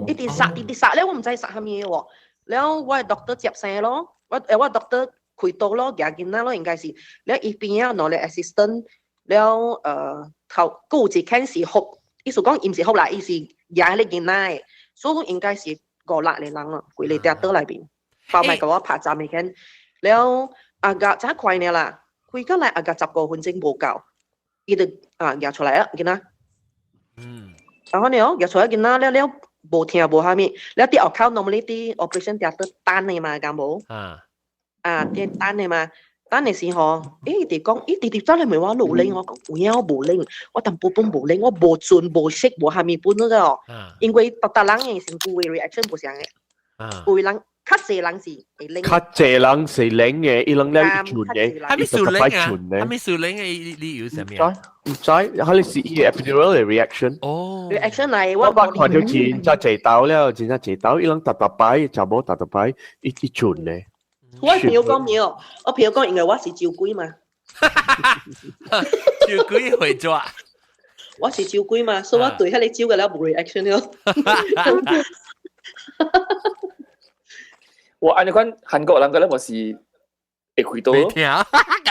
一直殺直直殺咧，我毋知殺啥物喎。了我的 doctor 接生咯，我 doctor 開刀咯，舉囡仔咯，應該是。了伊邊仔兩個 assistant，了頭閣有一間是福，意思講伊毋是福啦，伊是舉彼個囡仔的，所以應該是五六個人咯，規個 theatre 內面，包埋共我拍針的間。了啊個真快呢啦，開過來啊個15分鐘無夠。伊就啊舉出來啊，囡仔。然後呢，舉出來囡仔了了，無疼無啥物，了佇後口 normally 佇 operation theatre 等的嘛，敢無？啊。啊，佇等的嘛，等的時候，伊直講，伊直直走來問我有冷，我講有影我無冷，我淡薄本無冷，我無準無識無啥物本嗰個，因為逐逐人的身軀的 reaction 無相的，有人較濟人是會冷。較濟人是冷嘅，伊人咧準嘅，啥物數冷啊？啥物數冷嘅理由啥物啊？毋知，佢哋是伊 epidural 嘅 reaction。哦，reaction 嚟我捌看著真正濟刀了，真正濟刀，伊人逐逐擺就無逐逐擺伊伊準嘅。我朋友講沒有，我朋友講因為我是酒鬼嘛。酒鬼會做。我是酒鬼嘛，所以我對彼個酒嘅了無 reaction 了。我按呢款韓國人個咧，我是會開刀。袂聽，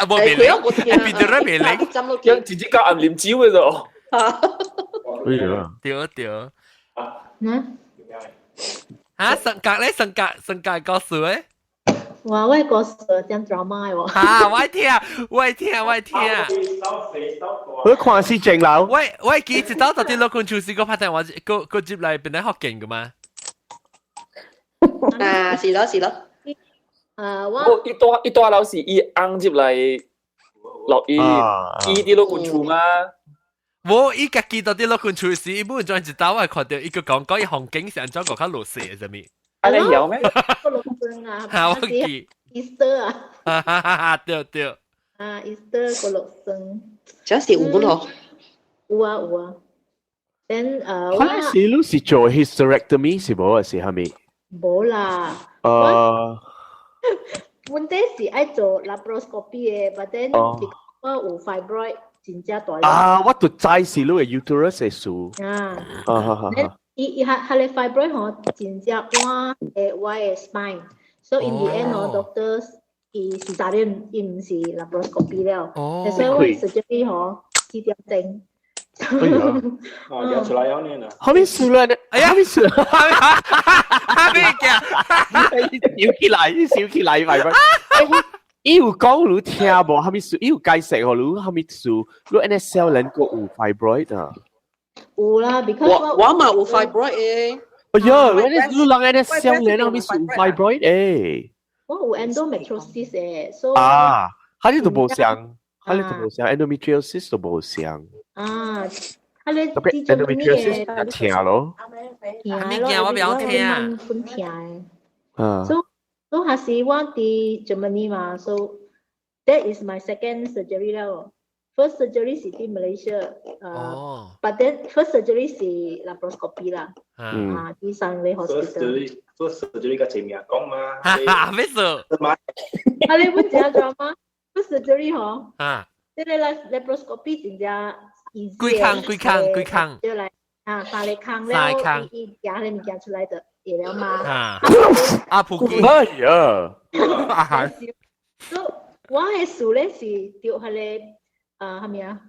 無袂靈，epidural 袂靈，樣直接教暗啉酒嘅咯。哎呀，對對。嗯？啊，性格咧，性格性格故事誒。哇！我故事真 drama 喎。啊！我聽，我聽，我聽。我看是正樓。我記一道到底老公就是個拍電話，個個接來本來福建嘅嘛。啊，是咯是咯。啊，我伊大伊大老是伊翁入來落伊伊佇老公厝嘛。無，伊家己到底老公厝時，伊本裝一道我看著伊個講講伊風景是按怎個較落雪的啥物。按呢曉咩？個老孫啊，我記。 Easter 啊。哈哈哈！對對。啊，Easter 個老孫。這是有冇咯？有啊有啊。Then 可能是你是做 hysterectomy 是無還是啥物？無啦。問題是愛做 laparoscopy 的，but then 我有 fibroid 真正大。啊，我就知是你的 uterus 的事。啊。啊哈哈。伊伊彼彼个 fibroid 吼，真正倚的我的 spine，so in the end 吼，doctor 伊是查點，伊毋是 laparoscopy 了，所以我 surgery 吼7點鐘。哎呀，啊，舉出來了呢。啥物事咧？哎呀，啥物事？啥物件？笑起來，笑起來，咪咪。伊有講你聽無？啥物事？伊有解釋予你啥物事？你按呢少年閣有 fibroid 啊？有啦，because 我我嘛有 fibroid 的。哎呀，你你人按呢少年啥物事有 fibroid 誒？我有 endometriosis 的，所以啊，彼個都無相，彼個都無相，endometriosis 都無相。啊，彼個特別 endometriosis 疼咯。疼咯，我袂曉聽。本疼的。啊。所所以彼時我佇 Germany 嘛，so that is my second surgery 了。First surgery 是佇 Malaysia，but then first surgery 是 laparoscopy 啦，啊，佇 Sunway Hospital。 First surgery 較前面講嘛。哈哈，咩事？啊，你本正 drama，first surgery 吼，啊，這個 laparoscopy 真正 easy。幾空幾空幾空。就來啊，三個空了，伊伊夾彼個物件出來就會了嘛。啊，啊，普吉。哎呀，啊，所以我的事咧是著彼個。啊，係咪啊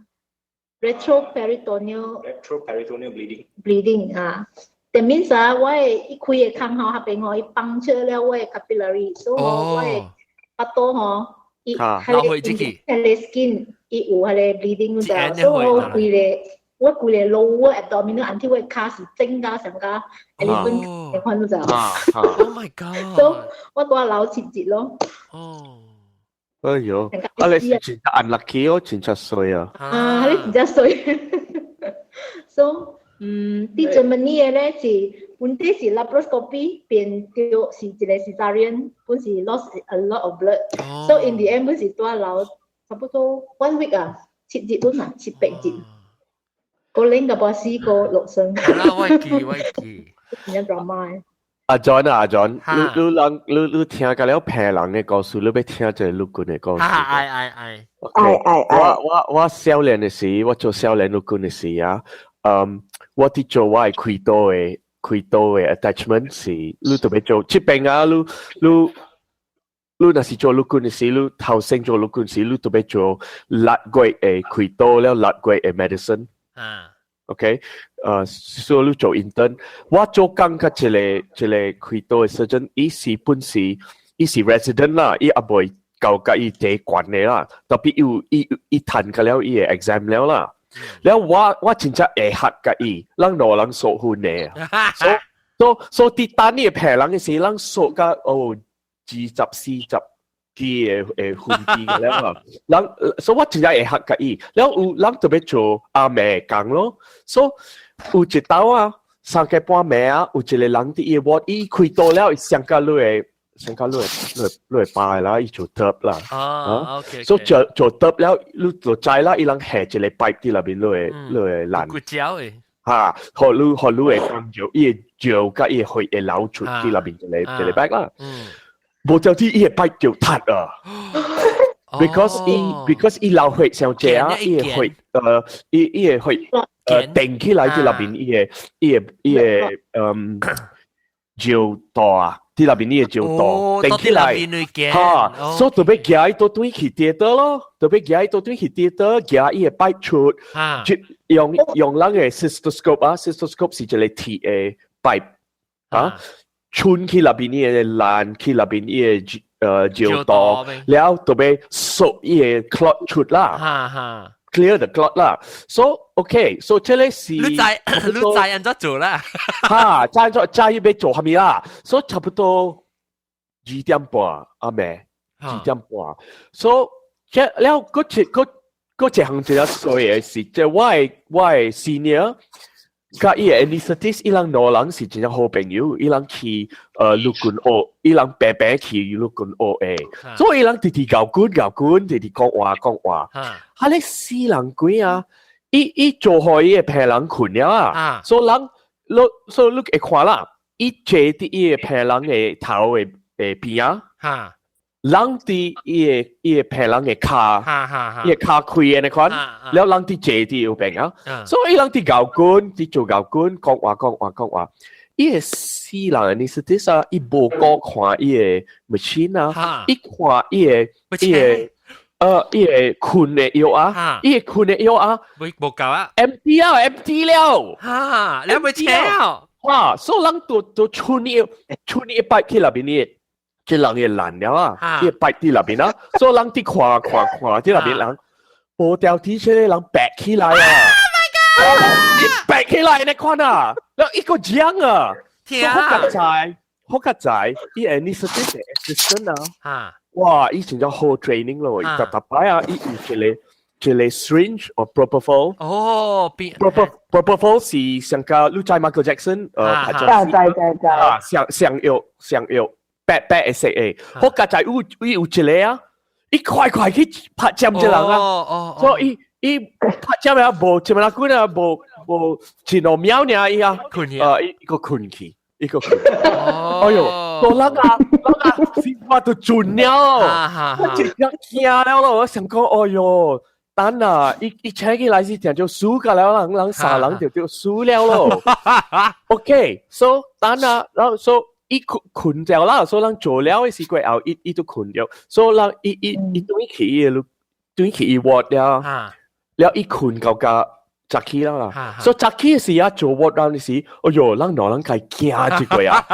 ？retroperitoneal retroperitoneal bleeding bleeding 啊，that means 啊，我的伊開的空吼，彼邊吼，伊 puncture 了我的 capillary，所以我的腹肚吼，伊彼個彼個 skin 伊有彼個 bleeding 就，所以我規个我規个 lower abdominal 安我的跤是整甲上甲 elephant 款就。 Oh my god！所以我拄仔流七日咯。哦。哎喲，啊你是真 unlucky 哦，真正衰啊！啊，你真正衰。So，佇 Germany 的咧是，本底是 laparoscopy 變掉是一個 cesarean，本是 lost a lot of blood。So in the end 本是蹛留差不多 one week 啊，7日本啊，7、8日。個拎個波死個六生。啦，我記我記。真 drama。阿 John 啊，阿 John，你你人你你聽個了病人的故事，你欲聽一個陸軍的故事。愛愛愛。愛愛愛。我少年的時，我做少年陸軍的時啊，我佇做我的開刀的 attachment 是，你特別做這邊啊，你若是做陸軍的時，你頭先做陸軍時，你特別做6個月的開刀了，六個月的 medicine。OK，所以你做 intern，我做工佮一個開刀的 surgeon，伊是本是伊是 resident 啦，伊猶未到佮伊第懸的啦，特別有伊趁過了伊的 exam 了啦。了我真正會合佮伊，咱兩人熟分的。所以佇等伊的病人的時，咱熟甲哦20、40機的的分機了啊。人所以我真正會合佮伊，了有人特別做暗暝工咯。所以有一晝啊，3更半暝啊，有一個人佇伊 ward，伊開刀了，伊上甲你的。上甲你會罷啦，伊做 TURP 啦。哦，OK。所以做做 TURP 了，你就知啦，伊人下一個 pipe 佇內面，你會爛。骨膠的。哈，予你會感覺，伊會尿佮伊會血會流出佇內面一個 pipe 啦。無就知伊個 pipe 就塌啊。Because 伊流血傷濟啊，伊個血伊個血定起來佇內面，伊個尿道啊。佇內面伊個尿道定起來，哈，所以特別舉伊倒轉去 theatre 咯，特別舉伊倒轉去 theatre，舉伊個 pipe 出，用咱個 cystoscope 啊，cystoscope 是一個鐵的 pipe 啊，穿去內面伊個爛去內面伊個尿道，了特別縮伊個 clot 出啦。Clear the clot 啦。So OK，so 這個是你知按怎做啦？哈，知做知欲做啥物啦？所以差不多2點半阿暝，2點半。所以這了，閣一項一個衰的是，這我的 senior 佮伊個 anesthetist，伊人兩人是真正好朋友，伊人去陸軍學，伊人白白去陸軍學的，所以伊人直直𠢕滾𠢕滾，直直講話講話。哈咧死人鬼啊！伊做予伊个病人睏了啊，所以人你所以你會看啦，伊坐佇伊个病人的頭的邊啊，人佇伊個病人的跤，伊个跤開的那款，了人佇坐佇右邊啊，所以伊人佇𠢕滾，佇做𠢕滾，講話講話講話，伊個死人 anesthetist 啊，伊無顧看伊個 machine 啊，伊看伊個睏的藥啊，伊個睏的藥啊，無夠啊，empty 了，empty 了，哈，你未請了，哇，所以人都剩一擺去內邊的。這人會爛了啊！伊擺佇內邊啊，所以人佇看看看佇內邊人，無掉天這個人白起來啊！Oh my god！伊白起來你看啊，然後一個獎啊，好較在，好較在，伊 anesthetist assistant 啊，哇！以前就好 training 咯，特特擺啊，伊有一個 syringe of propofol。哦，變 propofol 是上個你知 Michael Jackson 拍咗，知知知啊，上上藥上藥。白白的色的，好佳哉有伊有一個啊，伊快快去拍針這人啊，所以伊拍針啊，無一物仔啊，無無一兩秒爾伊啊，伊個睏去，伊個睏，哎喲，多人啊，人啊，我都準了，我一驚了咯，我想講，哎喲，等啊，伊請起來是聽就輸個了，人人三人就輸了咯。OK，so 等啊，然後 so。伊睏睏著啦，所以人做了的時過後，伊都睏著，所以人伊轉去伊個轉去伊 ward 了，了伊睏到甲早起啦啦，所以早起的時啊做 ward round 的時，哎喲，人兩人家驚一個啊，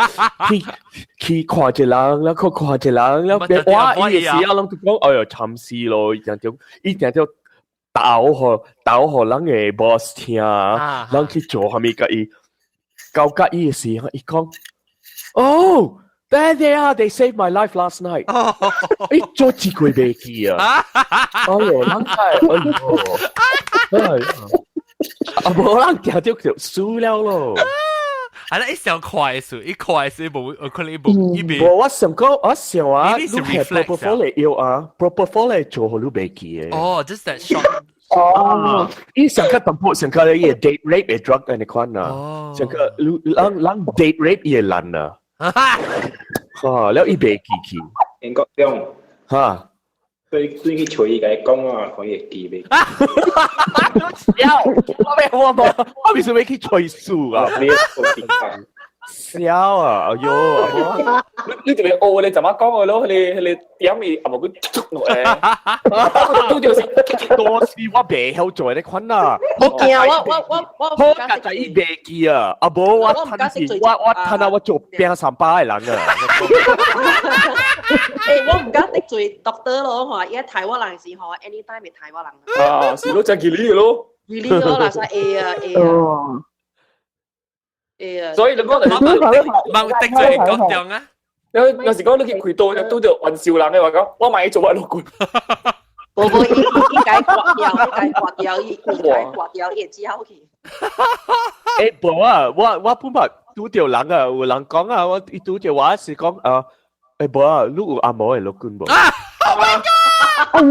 去看一人，了去看一人，了哇，伊的時啊，人就講，哎喲，慘死咯，伊定就鬥予人的 boss 聽，人去做啥物共伊，到甲伊的時，伊講。Oh, there they are! They saved my life last night. 欸，做一句袂記啊！哎喲，人係，哎喲，哎呀，啊無人定著就輸了咯。啊，伊上快速，伊快速無可能伊無伊未。無，我想講，我想啊，你係 propofol 嚟藥啊，propofol 嚟做予你袂記的。哦，just that shot。哦，伊上個淡薄上個伊 date rape 的 drug 按呢款啊，上個人人 date rape 伊會爛啊，哈，了伊袂記去。英國中，哈。對對去揣伊共伊講啊，看伊會記袂？笑，我未我無，我為什麼去揣數啊？你笑啊！哎喲，你特別學你怎麼講嘅咯？你你點伊啊無佢捉落嚟，都就是多時我袂曉做呢款啊！我驚我我我我好佳哉伊袂記啊！啊無我趁是我我趁啊我做變三百個人啊！欸，我毋敢得罪 doctor 咯，吼，伊刣我人時吼，anytime 會刣我人。啊，是咯，真吉利咯。吉利咯，嗱，會啊會啊。會啊。所以你講就冇得罪國中啊！有有時講你去開刀，拄著玩笑人嘅話講，我買做我老棍。無無，伊伊共割掉，伊共割掉，伊伊共割掉，伊會只好去。欸，無啊，我我本來拄著人啊，有人講啊，我伊拄著我是講啊，欸無啊，你有紅毛的律棍無？啊！Oh my god！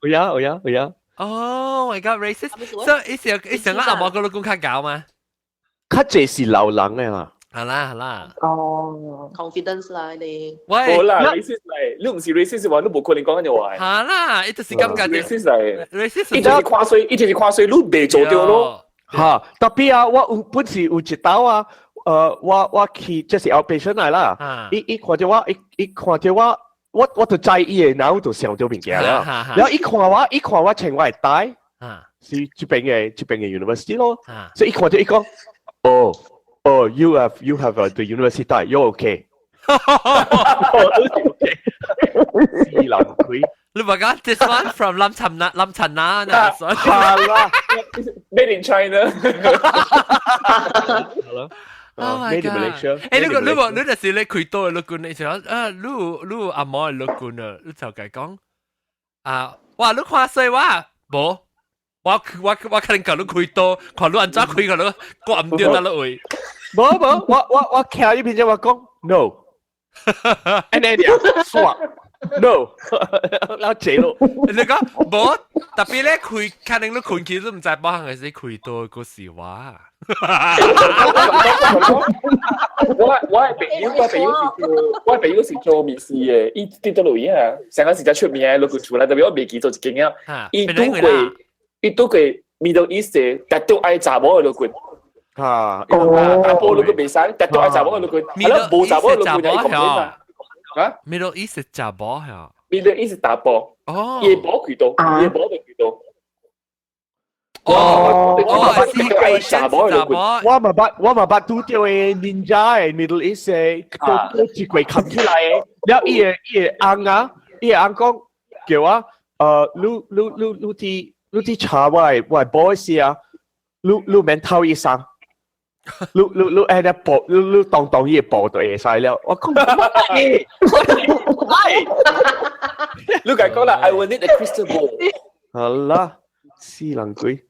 有啊，有啊，有啊，有啊。 Oh my god, racist！所以伊是伊成個紅毛個律棍較厚嗎？較濟是老人的啦。好啦好啦。哦，confidence 啦你。喂，無啦，racist 嚟，你毋是 racist 話，你無可能講緊話。好啦，伊就是感覺 racist 嚟，racist 伊就是看衰，伊就是看衰，你袂做著咯。哈，特別啊，我有本是有一道啊，我我去這是 outpatient 來啦，伊伊看著我，伊伊看著我，我我就知伊的腦就想著物件了。然後伊看我，伊看我穿我的帶，是這邊的這邊的 university 咯，所以伊看著伊講，哦。Oh, you have the university tie. You're okay. Okay. 死人鬼！你話講 this one from 林陳那林陳那啊？係啦，Made in China。好啦。 Oh my Made in god！ Malaysia。欸，你個你話你就是你開刀的律棍，你想啊，你你有紅毛的律棍啊？你就共講啊，哇！你看衰我無？我我我可能共你開刀，看你按怎開，看你割毋著佗落位。無無，我我我徛彼邊隻我講 no，按呢爾，煞 no，然後坐咯。你講無，特別咧開，可能你困去都毋知邊項是開刀個是我。我我的朋友，我朋友是做，我的朋友是做面試的，伊佇佗落啊，上個時才出名的，落去厝內，特別我袂記做一間啊，伊拄過，伊拄過 Middle East 的，特都愛查某的律棍。啊，哦，查埔律棍袂使，特都愛查某的律棍，啊，無查某的律棍就伊講嘛。啊，Middle East 查某嚇，Middle East 查埔，哦，伊無開刀，伊無袂開刀。哦，哦，是查某的律棍。我嘛捌，我嘛捌拄著的 ninja 的 Middle East 的，都都一櫃冚起來的，了伊的伊的翁啊，伊的翁講叫我，你你你你佇你佇查我的我的某時啊，你你免偷醫生。你你你按呢報，你你當當伊的報就會使了。我講乜嘢？你共講啦，I will need a crystal ball。好啦，死人鬼！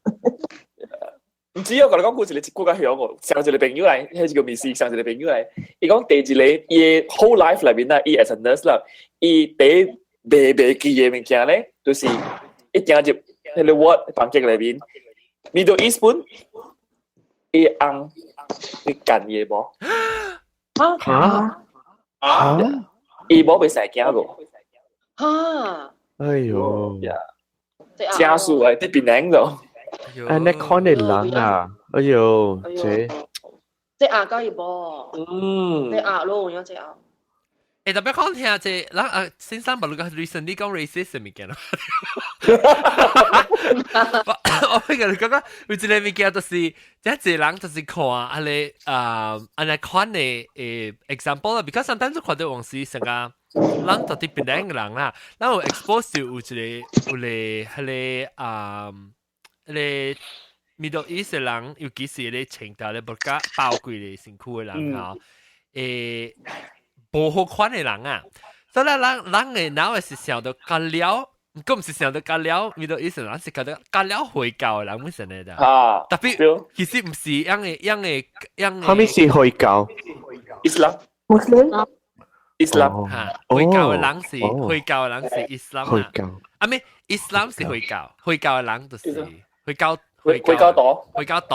毋知我共你講，有一個一句較響哦，上一個朋友來，彼一個面試上一個朋友來，伊講第一個伊的 whole life 內面啦，伊 as a nurse 啦，伊第一袂袂記的物件咧，就是伊行入彼個 ward 房間內面，Middle East 本，伊翁去幹伊的某，哈哈哈，伊某袂使驚過，哈，哎喲，家屬啊，佇檳城度。按呢款的人啊，哎喲，這這鴨甲伊某，嗯，這鴨咯，有這鴨。欸，特別講聽這，咱啊先生，無你講 recently 講 racist 物件咯。我我共你講講，有一個物件就是，這一個人就是看按呢啊按呢款的誒 example 啦，because sometimes 看著往時成個咱到佇檳城的人啦，咱有 expose 有一個有個彼個啊，彼個 Middle East 的人，尤其是咧穿著咧無較包規个身軀的人吼，欸，無好款的人啊，所以咱人的腦會是想著較了，佢唔是想到加了，Middle East 人是覺得加了回教的人，為什麼的？啊，特別其實唔是樣嘅樣嘅樣嘅。蝦米是回教？Islam。 Muslim。 Islam。嚇，回教的人是回教的人是 Islam 回教。啊咩？Islam 是回教，回教的人就是回教。回教徒。回教徒。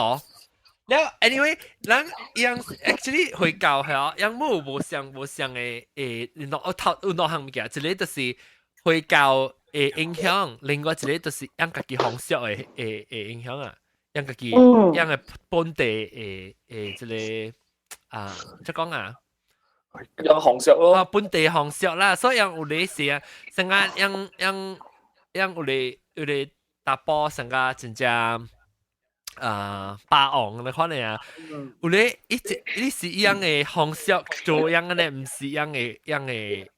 了，anyway，人樣 actually 回教係啊，樣冇無相無相的誒，兩頭有兩項物件，一個就是回教的影響，另外一個就是樣家己風俗的影響啊，樣家己樣的本地的的這個啊，怎講啊？樣風俗咯。啊，本地風俗啦，所以樣有咧是啊，成個樣樣樣有咧有咧查埔成個真正。啊，霸王你看你啊，有咧一直你是一樣的方式做樣的咧，唔是一樣的樣的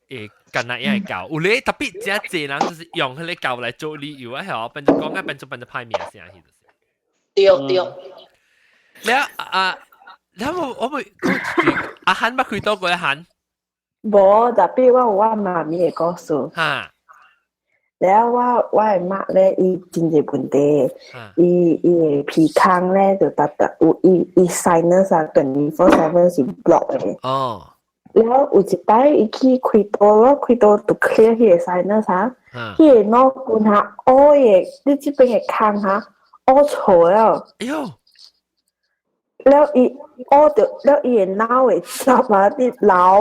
誒，干那樣的教。有咧特別這濟人就是用彼個教來做理由啊，係變做講啊，變做變做歹名聲去就是。對對。了啊，然後我會阿漢捌開刀過阿漢？無，特別我有我媽咪的故事。哈。了我我的媽咧，伊真濟問題，伊伊的鼻孔咧就逐逐有伊伊 sinus 啊，24/7是 block 的。哦。了有一擺伊去開刀咯，開刀就 clear 彼個 sinus 啊，彼個腦筋哈，烏的，你這邊的孔哈，烏錯了。哎喲！了伊烏著了伊的腦會汁啊，佇流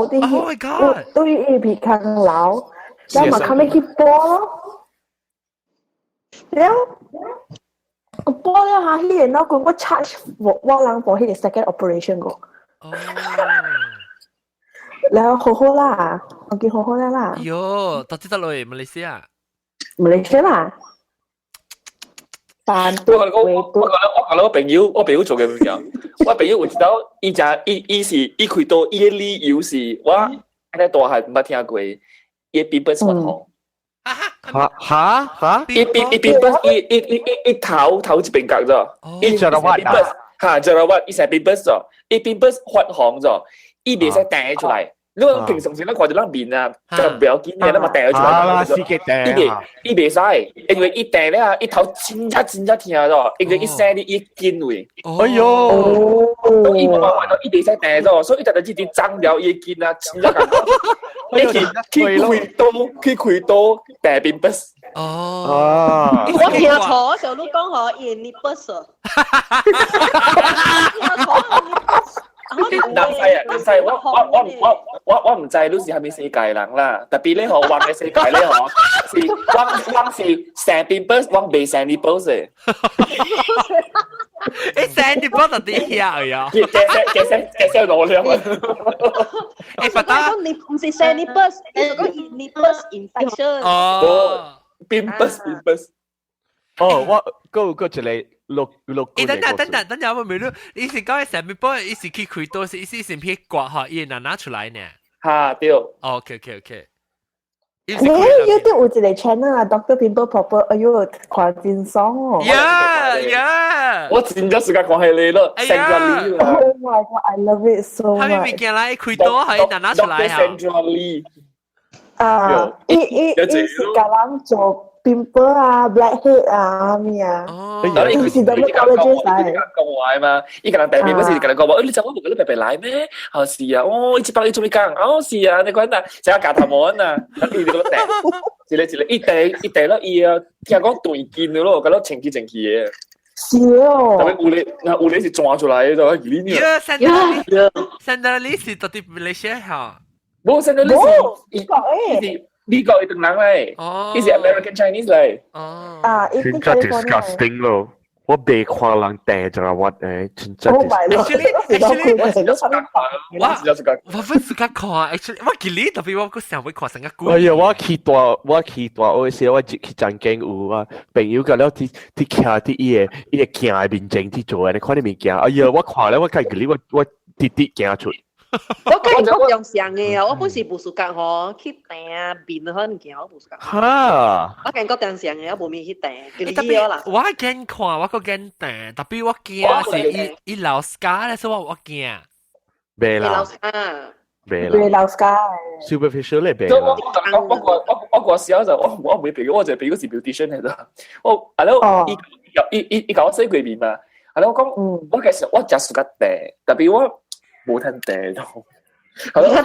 佇 Oh my God！對伊鼻孔流，了嘛較欲去補咯。了，補了下，彼個腦筋我 charge 我我人 for 彼個 second operation 個。哦。了好好啦，我見好好了啦。喲，到底得落馬來西亞？馬來西亞啦。但我講我我我講我朋友，我朋友做嘅物件，我朋友有一道，伊食伊伊是伊開刀，伊的理由是我喺大漢毋捌聽過，伊的 pimples 發紅。哈哈哈！伊伊伊 pimples 伊伊伊伊伊頭頭一邊角咗，伊 jerawat 哈 jerawat 伊成 pimples 咗，伊 pimples 發紅咗，伊袂使彈出來。你講平常時咱看著咱面啊，就唔要緊嘅，咱嘛彈出來。啊，死嘅彈。伊袂伊袂使，因為伊彈了，伊頭真正真正疼咗，因為伊生佇伊頸位。哎喲！伊無辦法，伊袂使彈咗，所以伊逐日一直張了伊頸啊，真正艱苦。你去去開刀，去開刀，彈 pimples。哦。我聽錯，時候你講嗬，伊 nipples。聽錯 nipples。南西啊，南西，我我我我我我毋知你是蝦米世界人啦，特別你嗬，阮的世界咧嗬，是阮阮是生 pimples，阮袂生 nipples 的。欸，生 nipple 就佇遐呀？加加加加加落了。欸，不打。你毋是生 nipples，你是講 nipples infection。哦，pimples pimples。哦，我閣有閣一個。六六。欸，等等等等等陣，我未了。你是講生 pimple，伊是去開刀，是伊是先去刮嚇，伊會拿出來呢？哈，對。 OK。你 YouTube 有一個 channel 啊，Doctor Pimple Popper，哎喲，看真爽哦。 Yeah！我真正時間看彼个咯，Sandra Lee 啦。Oh my god, I love it so much。他咪物件來開刀係拿出來啊。 Sandra Lee。啊，伊伊伊是共人做 pimple 啊，blackhead 啊，咩啊？伊是 dermatologist 嚟。講話嘛，伊個人特別不是共人講話，你知我無個白白來咩？哦是啊，哦，伊這幫伊做咩講？哦是啊，你看啊，成個夾頭毛啊，伊個掟，一個一個一掟一掟了伊啊，聽講斷筋了咯，感覺清氣清氣的。是哦。特別有咧，有咧是抓出來的，就係呢。呀，Sandra Sandra Lee 是到底馬來西亞嚇？無 Sandra Lee 是美國誒。美國的唐人嚟，伊是 American Chinese 嚟。哦。啊，真正 disgusting 咯！我袂看人掟就係我誒，真正。 Actually, actually，我我分自家看，actually，我記得特別我個想會看成個鬼。哎呀，我去大我去大學時，我去曾經有啊朋友甲了佇佇徛佇伊个伊个鏡的面前佇做的，你看你物件，哎呀，我看了我家己我我直直行出。我跟你講上嘅啊，我本是無 suka 吼，去訂面嗰物件，我無 suka。哈！我感覺正常嘅，我無咪去訂。特別我驚看，我閣驚訂，特別我驚是伊伊留 scar 咧，所以我我驚。袂啦。留 scar。袂袂啦老家。，superficial 咧袂我啦。我我我我我小就我我唔會俾，我就俾嗰時 beautician 嚟咋。我係咯，伊伊伊伊教我洗過面嘛。係咯，我講我其實我食暑假茶，特別我冇吞茶咯。係咯，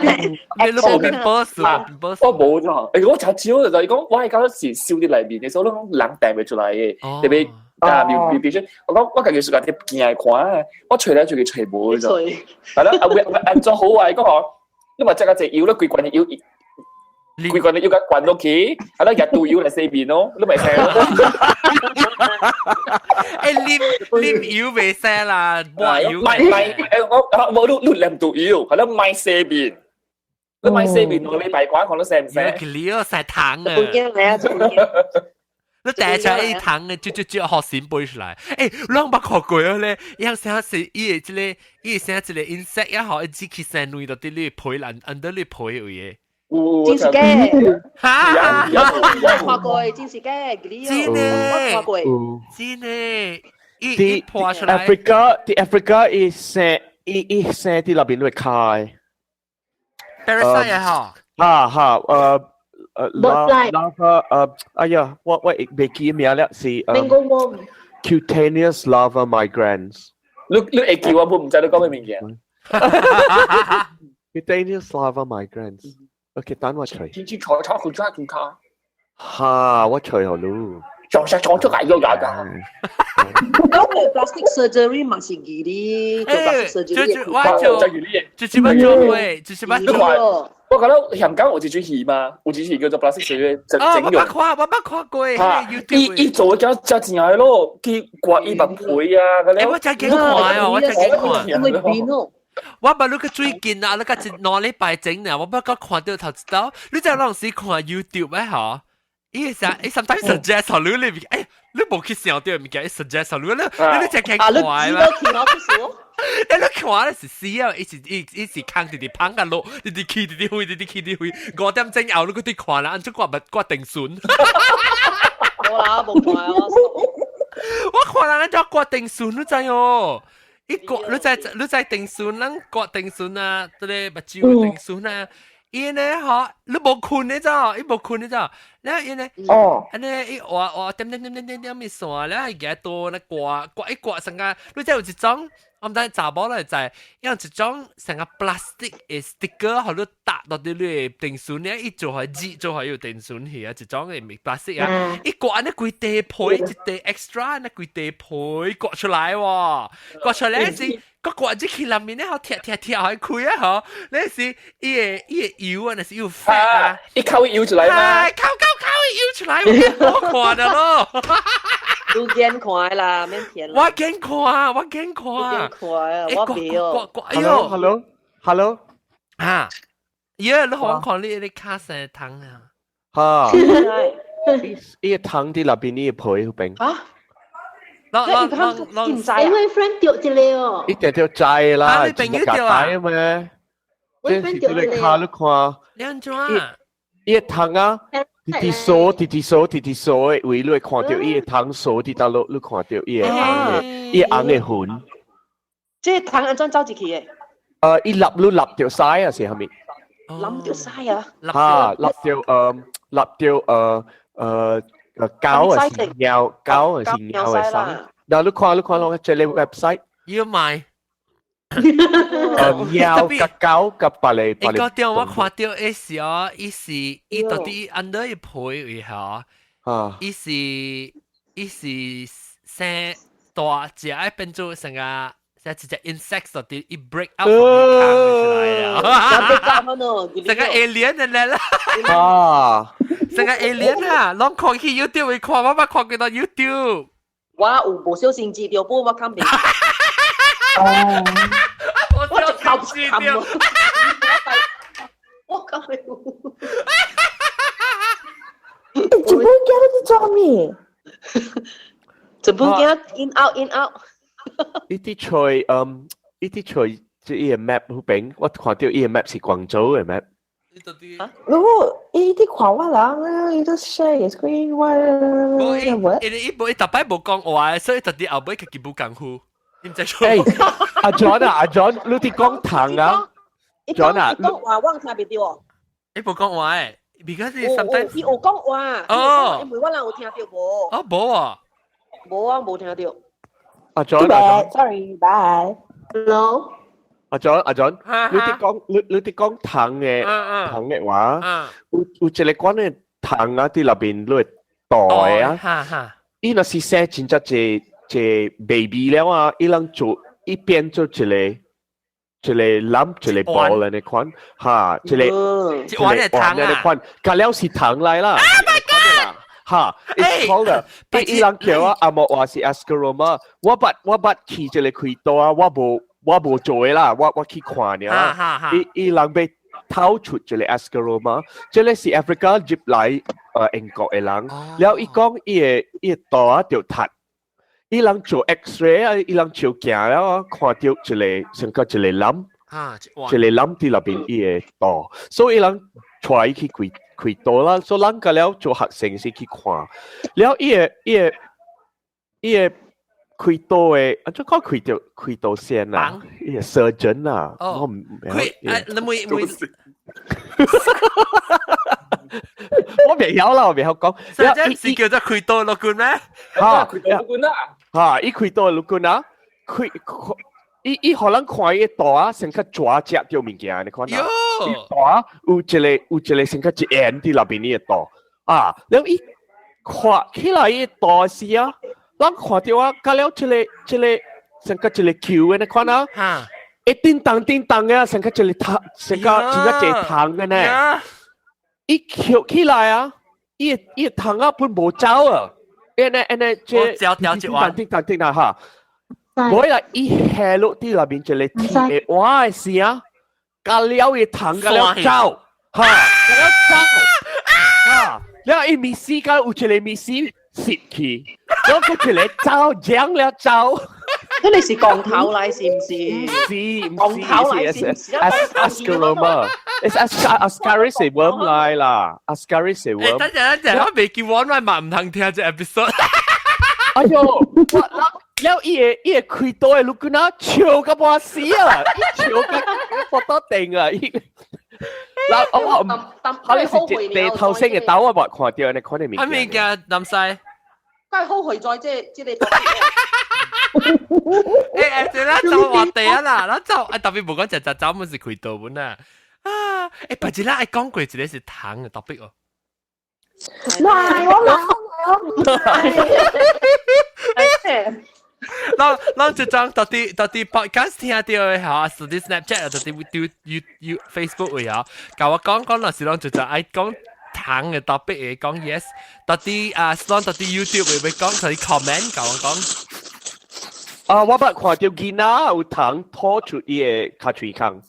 你都冇變 boss，我冇咗。誒，我食少就係講，我係搞是燒啲內面嘅，所以講人訂袂出來嘅，特別啊 beautician，我講我家己暑假啲鏡看，我吹咧就去吹無咗。係咯，啊會按做好啊，講嗬，你嘛食個隻油，你規罐的油。規罐的油甲灌落去，啊，你日度油來洗面咯，你咪洗咯。誒，啉啉油袂使啦，抹油。唔係，誒我我你你啉毒油，係咯，賣洗面，你賣洗面2個禮拜看看你洗唔洗？佢了洗糖啊！半驚嚟啊！半驚。你帶出來糖嘅，就就就學先背出來。誒，攏捌看過咧，伊聲是伊個這個，伊聲一個 insect 也好，一支去生卵到佇你皮內，under 你皮位嘅。真是嘅，哈！我看過，真是嘅，真嘅，我看過，真嘅，伊伊破出來。 Africa，佇 Africa 伊生伊伊生佇內邊會開。 Parasite 也好。哈哈，拉 larva 哎呀，我我袂記名了，是 Mango worm。 cutaneous larva migrans。你你會記我唔知你講咩物件？cutaneous larva migrans。OK，等我隨。天天坐坐佢抓住卡。哈，我隨好嚕。撞實撞出嚟又有㗎。講做 plastic surgery 嘛是義哩，做 plastic surgery 我做，就是捌做過，就是捌做。我覺得香港有一出戲嘛，有一出戲叫做 plastic surgery 整整容。我捌看，我捌看過。伊伊做咗真正的咯，去割伊目皮啊，嗰啲。我真見看哦，我真見看。因為變咯。我捌你個最近啊，你個一兩禮拜前呢，我捌個看到頭一道，你知啷時看 YouTube 咧嗬？伊會伊 sometimes suggest 你你，哎，你無去想到物件，伊 suggest 你，你你真見看嘛？你知道去攞出數？你你看咧是死啊！一直一一直空直直捧個落，直直去直直飛，直直去直飛。5點鐘後你閣佇看啦，按怎掛物掛定順？無啦，無看啊！我看人按怎掛定順，你知哦？伊掛你知你知定順，咱掛定順啊，這個目睭定順啊。伊呢嗬，你無睏你知？伊無睏你知？然後伊呢，哦，按呢伊畫畫點點點點點點咪線，然後伊舉刀咧掛掛一掛成個，你知有一種，我毋知查某咧知，有一種成個 plastic 的 sticker，予你搭落佇你的電順咧，伊做予熱，做予有電順去啊，一種的 plastic 啊，伊掛按呢規塊皮，一塊 extra 按呢規塊皮掛出來喎，掛出來是。個掛入去內面咧，好貼貼貼開開啊！嗬，那是伊個伊個油啊，那是有 fat 啊，伊扣油出來嘛，扣扣扣油出來，我看的咯。你見看啦，免騙。我見看，我見看。見看啊，我袂哦。哎呦，Hello，Hello，啊，耶！你好看你你卡生湯啊？哈，伊個湯佇內邊，伊個皮邊。啊？啷啷啷啷，因為 friend 掉一個哦。一定著知啦，你朋友掉啊？嘛？這是你卡你看。你按怎啊？伊個湯啊，直直掃，直直掃，直直掃的位，你會看到伊個湯掃佇倒落，你看到伊個紅的，伊個紅的痕。這個湯按怎走入去的？伊立你立著屎啊，是蝦米？立著屎啊！哈，立著立著狗啊是貓，狗啊是貓的屎。嗱，你看你看落這個 website。要買。貓佮狗佮別个別個。個點我看到的是哦，伊是伊到底 under 伊皮位吼，伊是伊是生大隻，愛變做成個像一隻 insect 到底伊 break out 出來啊！成個 alien 的來啦！啊！成個 alien 啊！攏看去 YouTube 會看，我捌看過到 YouTube。我有無小心知著不，我看袂。哦，我就靠冚我講袂有。一本鏡你做咩？一本鏡 in out in out。呢啲菜，呢啲菜即係 map 好邊，我看到呢個 map 是廣州嘅 map。如果伊啲看我人啊，伊都 share screen 我。無伊伊伊無伊逐擺無講話，所以特啲後尾家己無功夫。你毋知做。阿 John 啊，阿 John，你佇講糖啊？伊講伊講話，我聽袂著哦。伊無講話誒，because sometimes 伊有講話。哦。伊問我人有聽著無？哦，無啊。無啊，無聽著。阿 John，阿 John，sorry，bye。 Hello。阿 John，阿 John，你佇講蟲的蟲的話，有一個款的蟲啊，佇內面你會袋啊，伊若是生真正濟濟 baby 了啊，伊人做伊變做一個攬一個 ball 按呢款，哈，一個一個碗按呢款，佮了是蟲來啦。 Oh my god！哈，it's called 伊人叫啊，紅毛話是 ascaroma，我捌去一個開刀啊，我無做的啦，我去看爾，伊人欲掏出一個 ascaroma，這個是 Africa 入來英國的人，了伊講伊的肚仔著窒，伊人做 X-ray 啊，伊人照鏡了看著一個成個一個攬，一個攬佇內面伊的肚，所以伊人帶伊去開刀啦，所以咱個了做學生時去看，了伊的開刀的，啊，怎講開刀先啊？伊個 surgeon 啊，我毋開啊，你每每，我袂曉啦，我袂曉講。 surgeon 是叫做開刀律官咩？哈，開刀律官啊！哈，伊開刀律官啊，開伊予咱看伊肚仔，成個蛇食著物件，你看啊？伊肚仔有一個成個一圓佇內面伊的肚啊，了伊看起來伊肚時啊，咱看著啊，佮了這個成個一個球的，你看啊，會叮當叮當的啊，成個一個蟲，成個真正濟蟲的呢。伊翹起來啊，伊的蟲仔本無走啊，按呢按呢這叮當叮當叮當哈。無啦，伊下落佇內面一個鐵的碗的時啊，佮了伊蟲佮了走，哈，佮了走，哈，了伊物絲佮有一個物絲蝕去，了閣一個走，揚了走。嗰你是降頭嚟是唔是？是，降頭嚟是唔是？Ascaroma，it's Ascaris worm 來啦，Ascaris worm。等陣等陣，我未見我嘛毋通聽這 episode。哎喲，我了伊的開刀的律官啊，笑到半死啊！伊笑到腹肚定啊！伊，嗱我唔，可能是地頭先嘅刀我冇看著，你看你物件。啥物件南西？梗係好回在這個。欸欸，這咱走話題啊啦，咱走啊特別無講食食走，毋是開刀本啊。啊，欸，別一咱愛講過一個是蟲的 topic 哦。來，我來，我來。咱這張到底 podcast 聽著的嚇，是佇 Snapchat 到底丟 You You Facebook 位嚇，共我講講，若是攏就就愛講蟲的 topic 會講 yes，到底啊，攏到底 YouTube 會講可以 comment 共我講。啊，我捌看著囡仔有蟲吐出伊的跤喙空。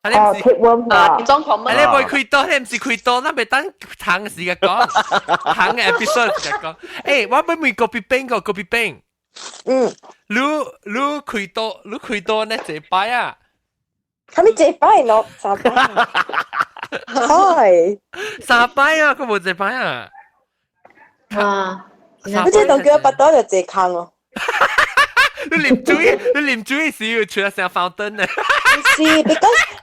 哦，tapeworm 啊，裝狂啊，你袂開刀，你毋是開刀，咱袂等蟲時間講，蟲的 episode 時間講。欸，我欲問高比冰個高比冰。你開刀，你開刀呢幾擺啊？係咪幾擺咯？三擺。係。三擺啊，佢無幾擺啊？哇！你這當叫腹肚就濟空哦。你啉水，你啉水時要出來成 fountain 呢？是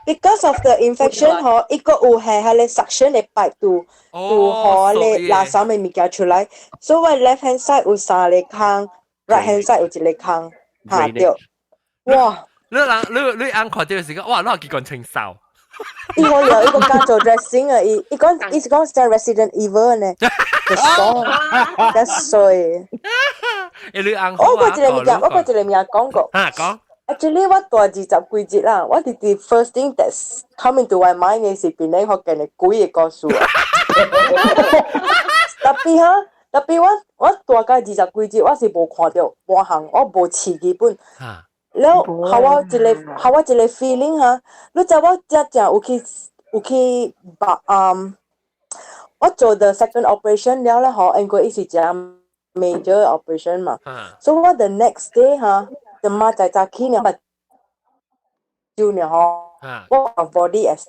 because of the infection 嗬，伊閣有係彼個 suction 的 pipe 拄予彼個垃圾的物件出來，所以我 left hand side 有三個空，right hand side 有一個空，哈對。哇！你人你你按看著時間，哇！你幾個清掃？伊可有一個加做 dressing 啊！伊伊講伊是講像 Resident Evil 呢，就爽，真衰。欸，你按我過一個物件，我過一個物件講過。哈，講。 Actually，我大20幾日啦，我直直 first thing that's come into my mind 的是檳城福建的鬼的故事啊。特別哈，特別我大概20幾日，我是無看著半項，我無刺基本。了，予我一個，予我一個 feeling 哈，你知我真正有去把我做 the second operation 了咧吼，因為伊是真 major operation 嘛，所以我 the next day 哈，就媽早早起呢，就呢吼，我 body as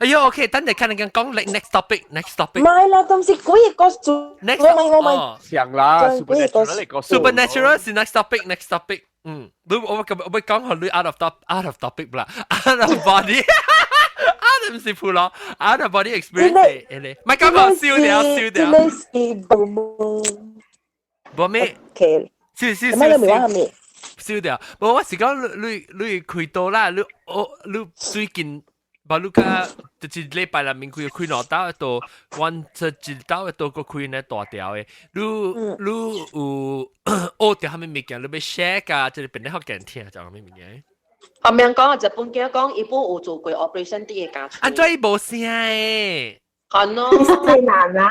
哎喲，OK，等陣看你講 next topic，next topic。唔係啦，都是鬼個故事。 Next 我咪我咪想啦，supernatural 嚟個 supernatural 是 next topic，next topic。嗯，你我我我講下你 out of topic 啦，out of body。out 唔是普羅，out of body experience 嚟，唔係講講笑掉笑掉。這是無無咩？ OK，笑笑笑笑。笑掉，無我是講你開刀啦，你我你最近。把你個就是禮拜內面開開兩刀刀，阮這一刀刀個開呢大條的。你有學著啥物物件？你欲 share 㗎？這個變得好勁聽，就啥物物件？後面講日本囝講，伊本有做過 operation 啲嘅家。啊，怎伊無聲的？係咯。係難啊！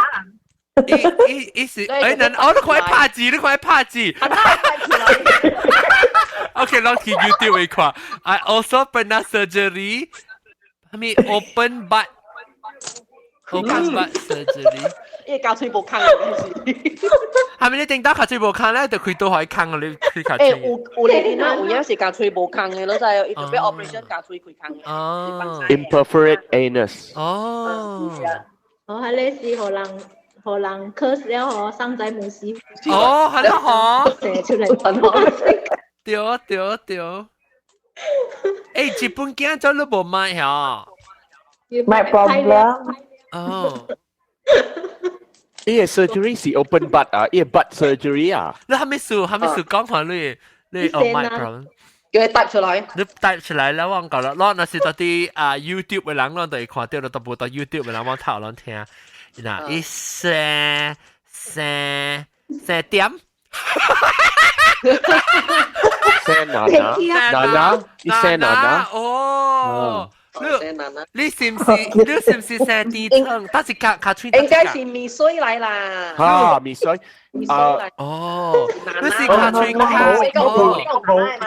伊伊伊是，欸，難，哦，你看伊拍字，你看伊拍字。OK，攏去 YouTube 去看。I also pernah surgery. 係咪 open butt open butt surgery？伊個鉸喙無空嘅是。係咪你頂到鉸喙無空咧？就開刀可以空你開鉸喙。欸，有有咧囡仔有影是鉸喙無空嘅，老細伊特別 operation 鉸喙開空嘅。哦。 Imperforate anus。哦。哦，係咧是予人予人 curse 了嗬，生仔無死。哦，係啦嗬。射出嚟。對對對。欸，日本囝做你無買嚇？ My problem。哦。伊個 surgery 是 open butt 啊，伊個 butt surgery 啊。你還沒數，還沒數講看你，你哦 my problem。叫佢 type 出來。你 type 出來了，我講啦，我若是到啲啊 YouTube 的人，攏就會看到，都無到 YouTube 的人，我頭攏聽。嗱，伊生生生點。生奶奶，奶奶，伊生奶奶。哦。你是唔是你是唔是生痔瘡？但是卡卡喙。應該是面水來啦。嚇，面水。面水來。哦，你是卡喙空。哦，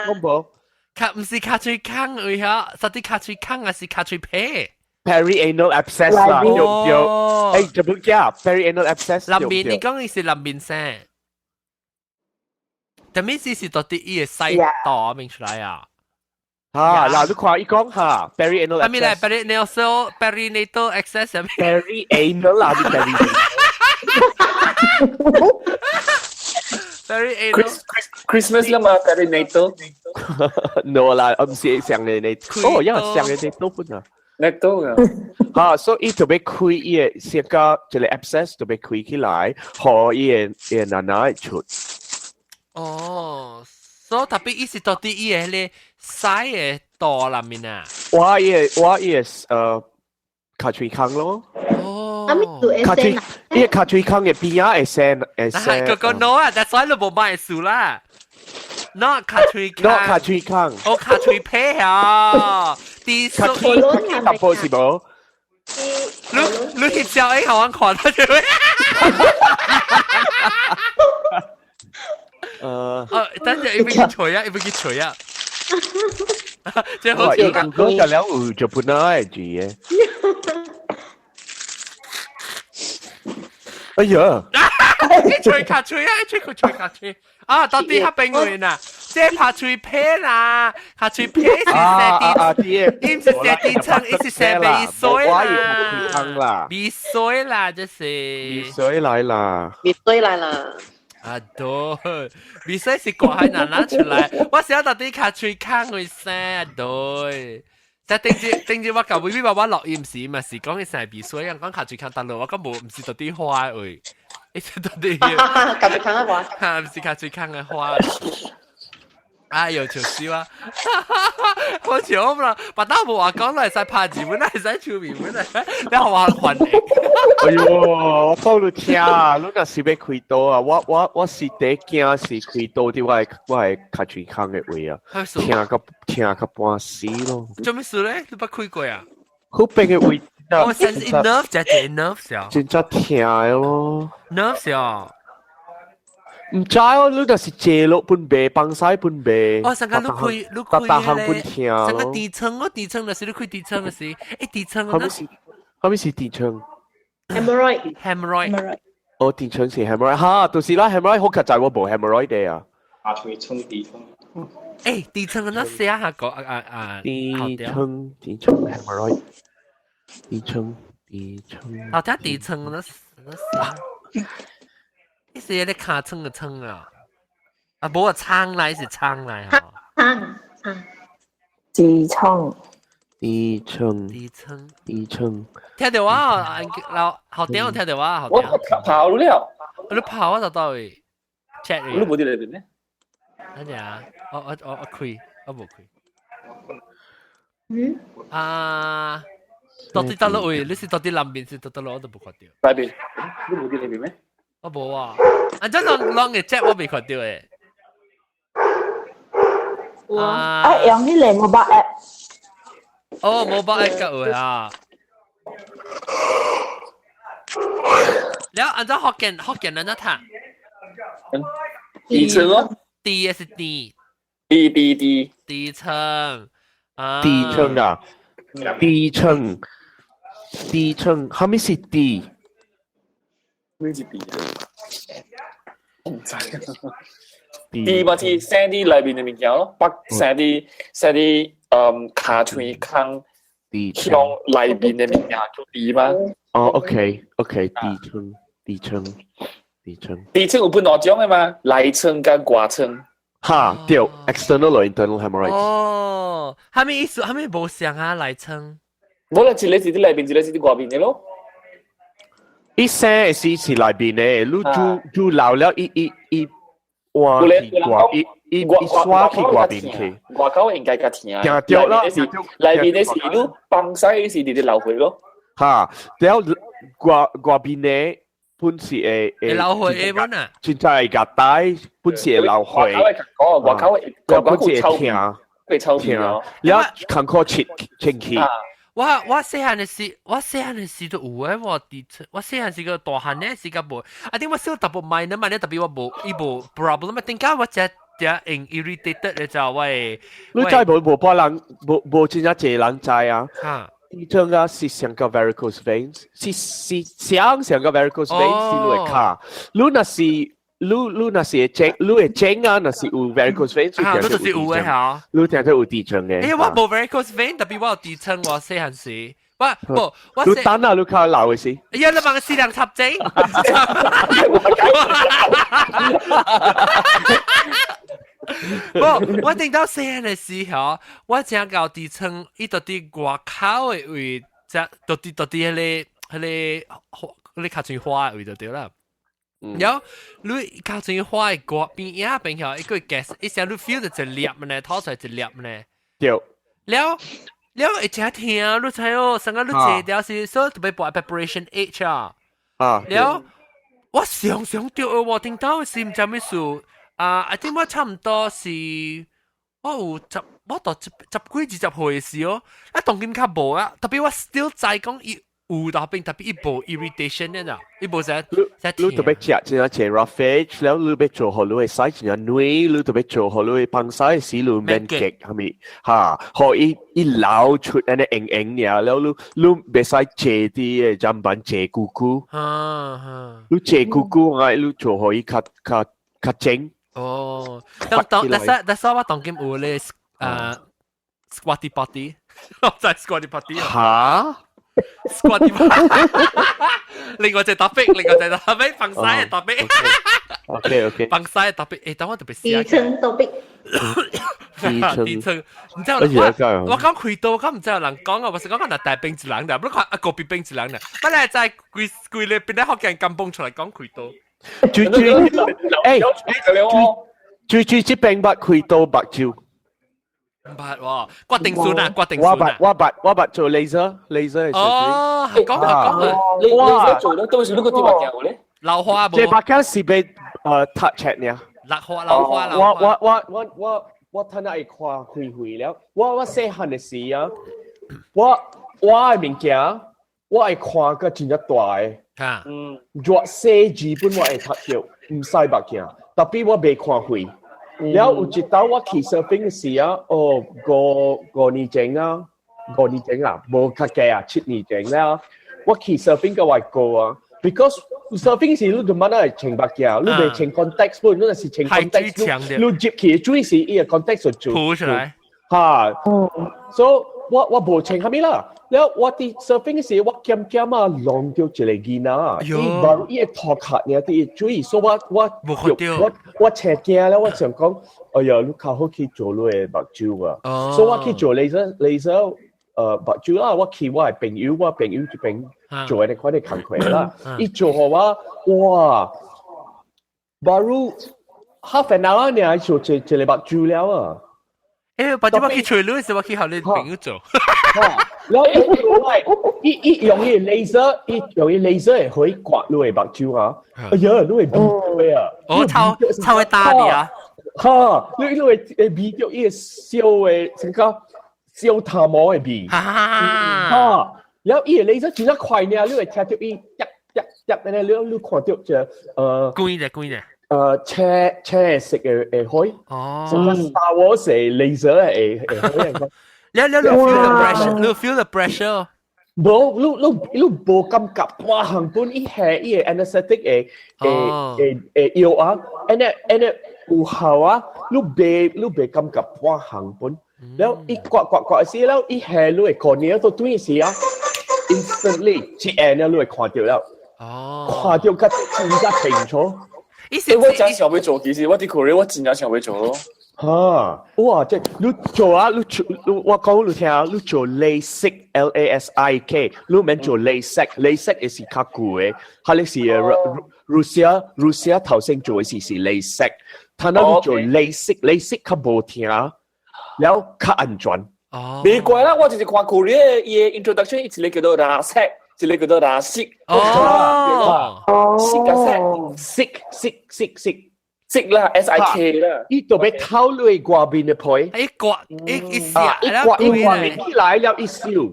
冇冇。卡唔是卡喙空，為啥？實啲卡喙空還是卡喙皮？Perianal abscess 啦，對唔對？誒，日本叫 perianal abscess。南面你講嘅是南面生，但咩事是到底伊個細道明出來啊？嚇，嗱，你看伊講嚇，perianal 係咪咧？perianal perinatal abscess 係咪？perianal 啦，你 perianal。 perianal Christmas 啦嘛，perinatal。 No 啦，我唔是上嘅你，哦，因為上嘅你都本啊。 natal 啊。嚇，所以伊特別開伊個先個一個 abscess 特別開起來，予伊个伊个奶奶出。哦，所以特別伊是到底伊個迄個屎嘅肚內面啊？我伊個我伊個尻喙空咯。哦。尻喙，伊個尻喙空嘅邊仔會生會生。個個 no 啊，但所以你無買數啦。not 尻喙空。 not 尻喙空。哦，尻喙皮啊！啲尻喙淡薄是無？你你翕照會予阮看到就。哦，等陣伊欲去揣啊，伊欲去揣啊。這好笑。我就了有就本來字嘅。哎呀！你揣尻喙啊！你揣佢揣尻喙啊！到底較邊位啦？這拍喙皮啦，尻喙皮是生痔，伊毋是生痔瘡，伊是生鼻水啦，鼻水啦，這是鼻水來啦，鼻水來啦。啊對，鼻水是掛喺哪哪出來？我想到底尻喙空會生啊對。但頂住頂住，我舊妹妹話我錄音時嘛是講伊生鼻水，人講尻喙空，但落我講無，毋是到底花位，伊是到底尻喙空的花，哈，毋是尻喙空的花。哎呦，笑死我！我笑啦，把大無話講來使拍字，本來使出面，本來你話還你。哎呦，我講你聽啊，你若是欲開刀啊，我我我是第驚是開刀佇我的我的尻喙空的位啊，疼到疼到半死咯。做咩事咧？你捌開過啊？好邊的位。我 sense nerve 就係 nerve 小。真正疼的咯。 nerve 小。毋知哦，你若是坐落本袂，放屎本袂。哦，上個你開你開逐項本疼上個痔瘡，我痔瘡就是你開痔瘡的時，欸痔瘡啥物是啥物是痔瘡？hemorrhoid。 hemorrhoid。哦，痔瘡是 hemorrhoid，哈，就是啦，hemorrhoid 好實在我無 hemorrhoid 的啊。尻喙瘡痔瘡。欸，痔瘡敢若寫下個啊啊啊！痔瘡痔瘡 hemorrhoid，痔瘡痔瘡。好聽痔瘡那那寫。你是咧尻瘡的瘡啊？啊，無啊，瘡來是瘡來吼。瘡瘡。痔瘡。痔瘡。痔瘡。痔瘡。聽到我，老學長聽到我，我跑了。你跑我就到位。check 你無佇內面咩？等陣啊，我開，我無開。嗯？啊，到底佗落位？你是到底南邊是到佗落？我都無看到。內邊，你無佇內面咩？我無啊。啊，這攏攏嘅 chat 我未看到誒。啊，用彼個 mobile app。哦，mobile app 夠有啊。了，按照福建福建人怎讀？痔瘡咯。痔的是痔。痔痔痔。痔瘡。啊。痔瘡啊！痔瘡，痔瘡，啥物是痔？咩是痔啊？我毋知。痔嘛是生佇內面的物件咯，北生佇生佇跤喙空腔內面的物件叫痔嘛。哦，OK，OK，痔瘡，痔瘡，痔瘡。痔瘡有分兩種的嘛，內瘡佮外瘡。哈，對，external 或 internal hemorrhoids。哦，啥物意思？啥物無相啊？內瘡？無啦，一个是佇內面，一个是佇外面的咯。伊生的時是內面的，你煮煮老了，伊伊伊換去外，伊伊伊刷去外面去。外口應該較疼。疼著啦，內面的是你放屎的是直直流血咯。哈，了外外面的本是會會流血的本啊，真正會共帶，本是會流血。外口會了本是會疼，會臭屁了艱苦清清氣。我我細漢的時，我細漢的時都有誒，我佇我細漢時個大漢的時間無，啊點我小淡薄 minor 嘛，特別我無伊無 problem 啊，點解我只只用 irritated 咧就我你知無無半人無無真正濟人知啊？痔瘡啊是像個 varicose veins，是是像像個 varicose veins 是你的跤，你若是你你若是會整，你會整啊，若是有 varicose veins，啊，你就是有的嚇，你聽說有痔瘡的。欸，我無 varicose vein，特別我有痔瘡，我細漢時，我無我。你等啊，你較老的時。哎呀，你問死人插針。無，我頂到細漢的時候，我正𠢕痔瘡，伊到佇外口的位，則到佇到佇彼个彼个彼个跤喙花的位就對啦。然後你跤喙花的外邊仔邊吼，伊個 gas，伊聲你 feel 到一粒呢，吐出來一粒呢。對。了了會誠疼，你知哦，上個你坐掉是所以特別撥 preparation H 啊。啊。了，我常常著我聽到是毋知咩事。啊！I think 我差唔多是，我有十，我到十十幾二十歲的時哦，啊，當今較無啊，特別我 still 知講伊有特別特別伊無 irritation 呢，伊無啥啥你特別食真正 roughage，了你欲做予你的屎真正軟，你特別做予你的放屎時你免結係咪？哈，予伊伊流出按呢硬硬爾，了你你袂使坐佇个砧板坐久久。你坐久久啊，你做予伊較較較精。哦，當當，但是但是我當今有咧squatty potty，我知 squatty potty。嚇？squatty potty，另外一個 topic，另外一個 topic，放屎的 topic。 OK OK。放屎的 topic，欸，等我特別寫。痔瘡 topic。痔瘡，你知我我講開刀，我毋知有人講啊，我是講講大病一人的，不過啊個別病一人的，本來在規規個邊咧福建甘榜出來講開刀。最最欸，最最這邊捌開刀目睭？毋捌喎，決定術啊，決定術我捌我捌我捌做 laser laser 哦，講啊講啊，你你做咧，到時你個點目鏡咧？老花無？這目鏡是欲touch 爾。老花老花老花。我我我我我我睇下會看開開了。我我細漢的時啊，我我的物件我會看個真正大的。嚇。越細字本我會讀著，毋使目鏡，特別我袂看開。了有一擺我去 surfing 的時啊，哦，五五年前啊，五年前啊，無較濟啊，七年前了，我去 surfing 佮我哥啊，because surfing 時你就慢慢會穿目鏡，你袂穿 context 本，你若是穿 context，你入去水時伊個 context 就浮出來。哈，所以我無穿啥物啦，了我佇 surfing 時我減減啊弄著一個囡仔，伊無伊個頭殼爾佇水，所以我我我我青驚了，我想講，哎呀，你較好去做你的目睭啊，所以我去做 laser 目睭啦，我去我的朋友，我朋友這邊做的款的工課啦，伊做予我，哇，baru half an hour 爾做一一個目睭了啊！欸，把這我去揣你，是我去予你朋友做。然後伊伊用伊 laser，伊用伊 laser 會可以刮你的目睭啊！哎呀，你會味啊！哦，臭臭會打你啊！哈，你你會味著伊個燒的，成個燒頭毛的味。哈，然後伊個 laser 真正快呢，你會聽著伊滴滴滴，按呢，你你看著就關者關者。青青色的的火，哦，什麼 Star Wars 的 laser 的的火。你你你 feel the pressure，你 feel the pressure。無，你你你無感覺，半項本伊下伊個 anesthetic 的的的的藥啊，按呢按呢有效啊，你袂你袂感覺半項本，了伊刮刮刮時，了伊下你的 cornea 都對時啊，instantly 一下了你會看著了，哦，看著較真正清楚。欸，我真想欲做，其實我佇 Korea 我真正想欲做咯。哈，哇！這你做啊，你做，我講你聽啊，你做 LASIK L A S I K，你免做 LASIK，LASIK 是較貴的，哈你是 Russia Russia 頭先做的是是 LASIK，他那你做 LASIK，LASIK 較無疼，了較安全。哦，袂怪啦，我就是看 Korea 伊的 introduction，一個叫做 LASIK，一個叫做 LASIK。哦，色甲色，色色色色。色啦，S I K 啦，伊就欲偷你外面的皮，伊刮伊伊撕，伊刮伊刮起來了，伊燒，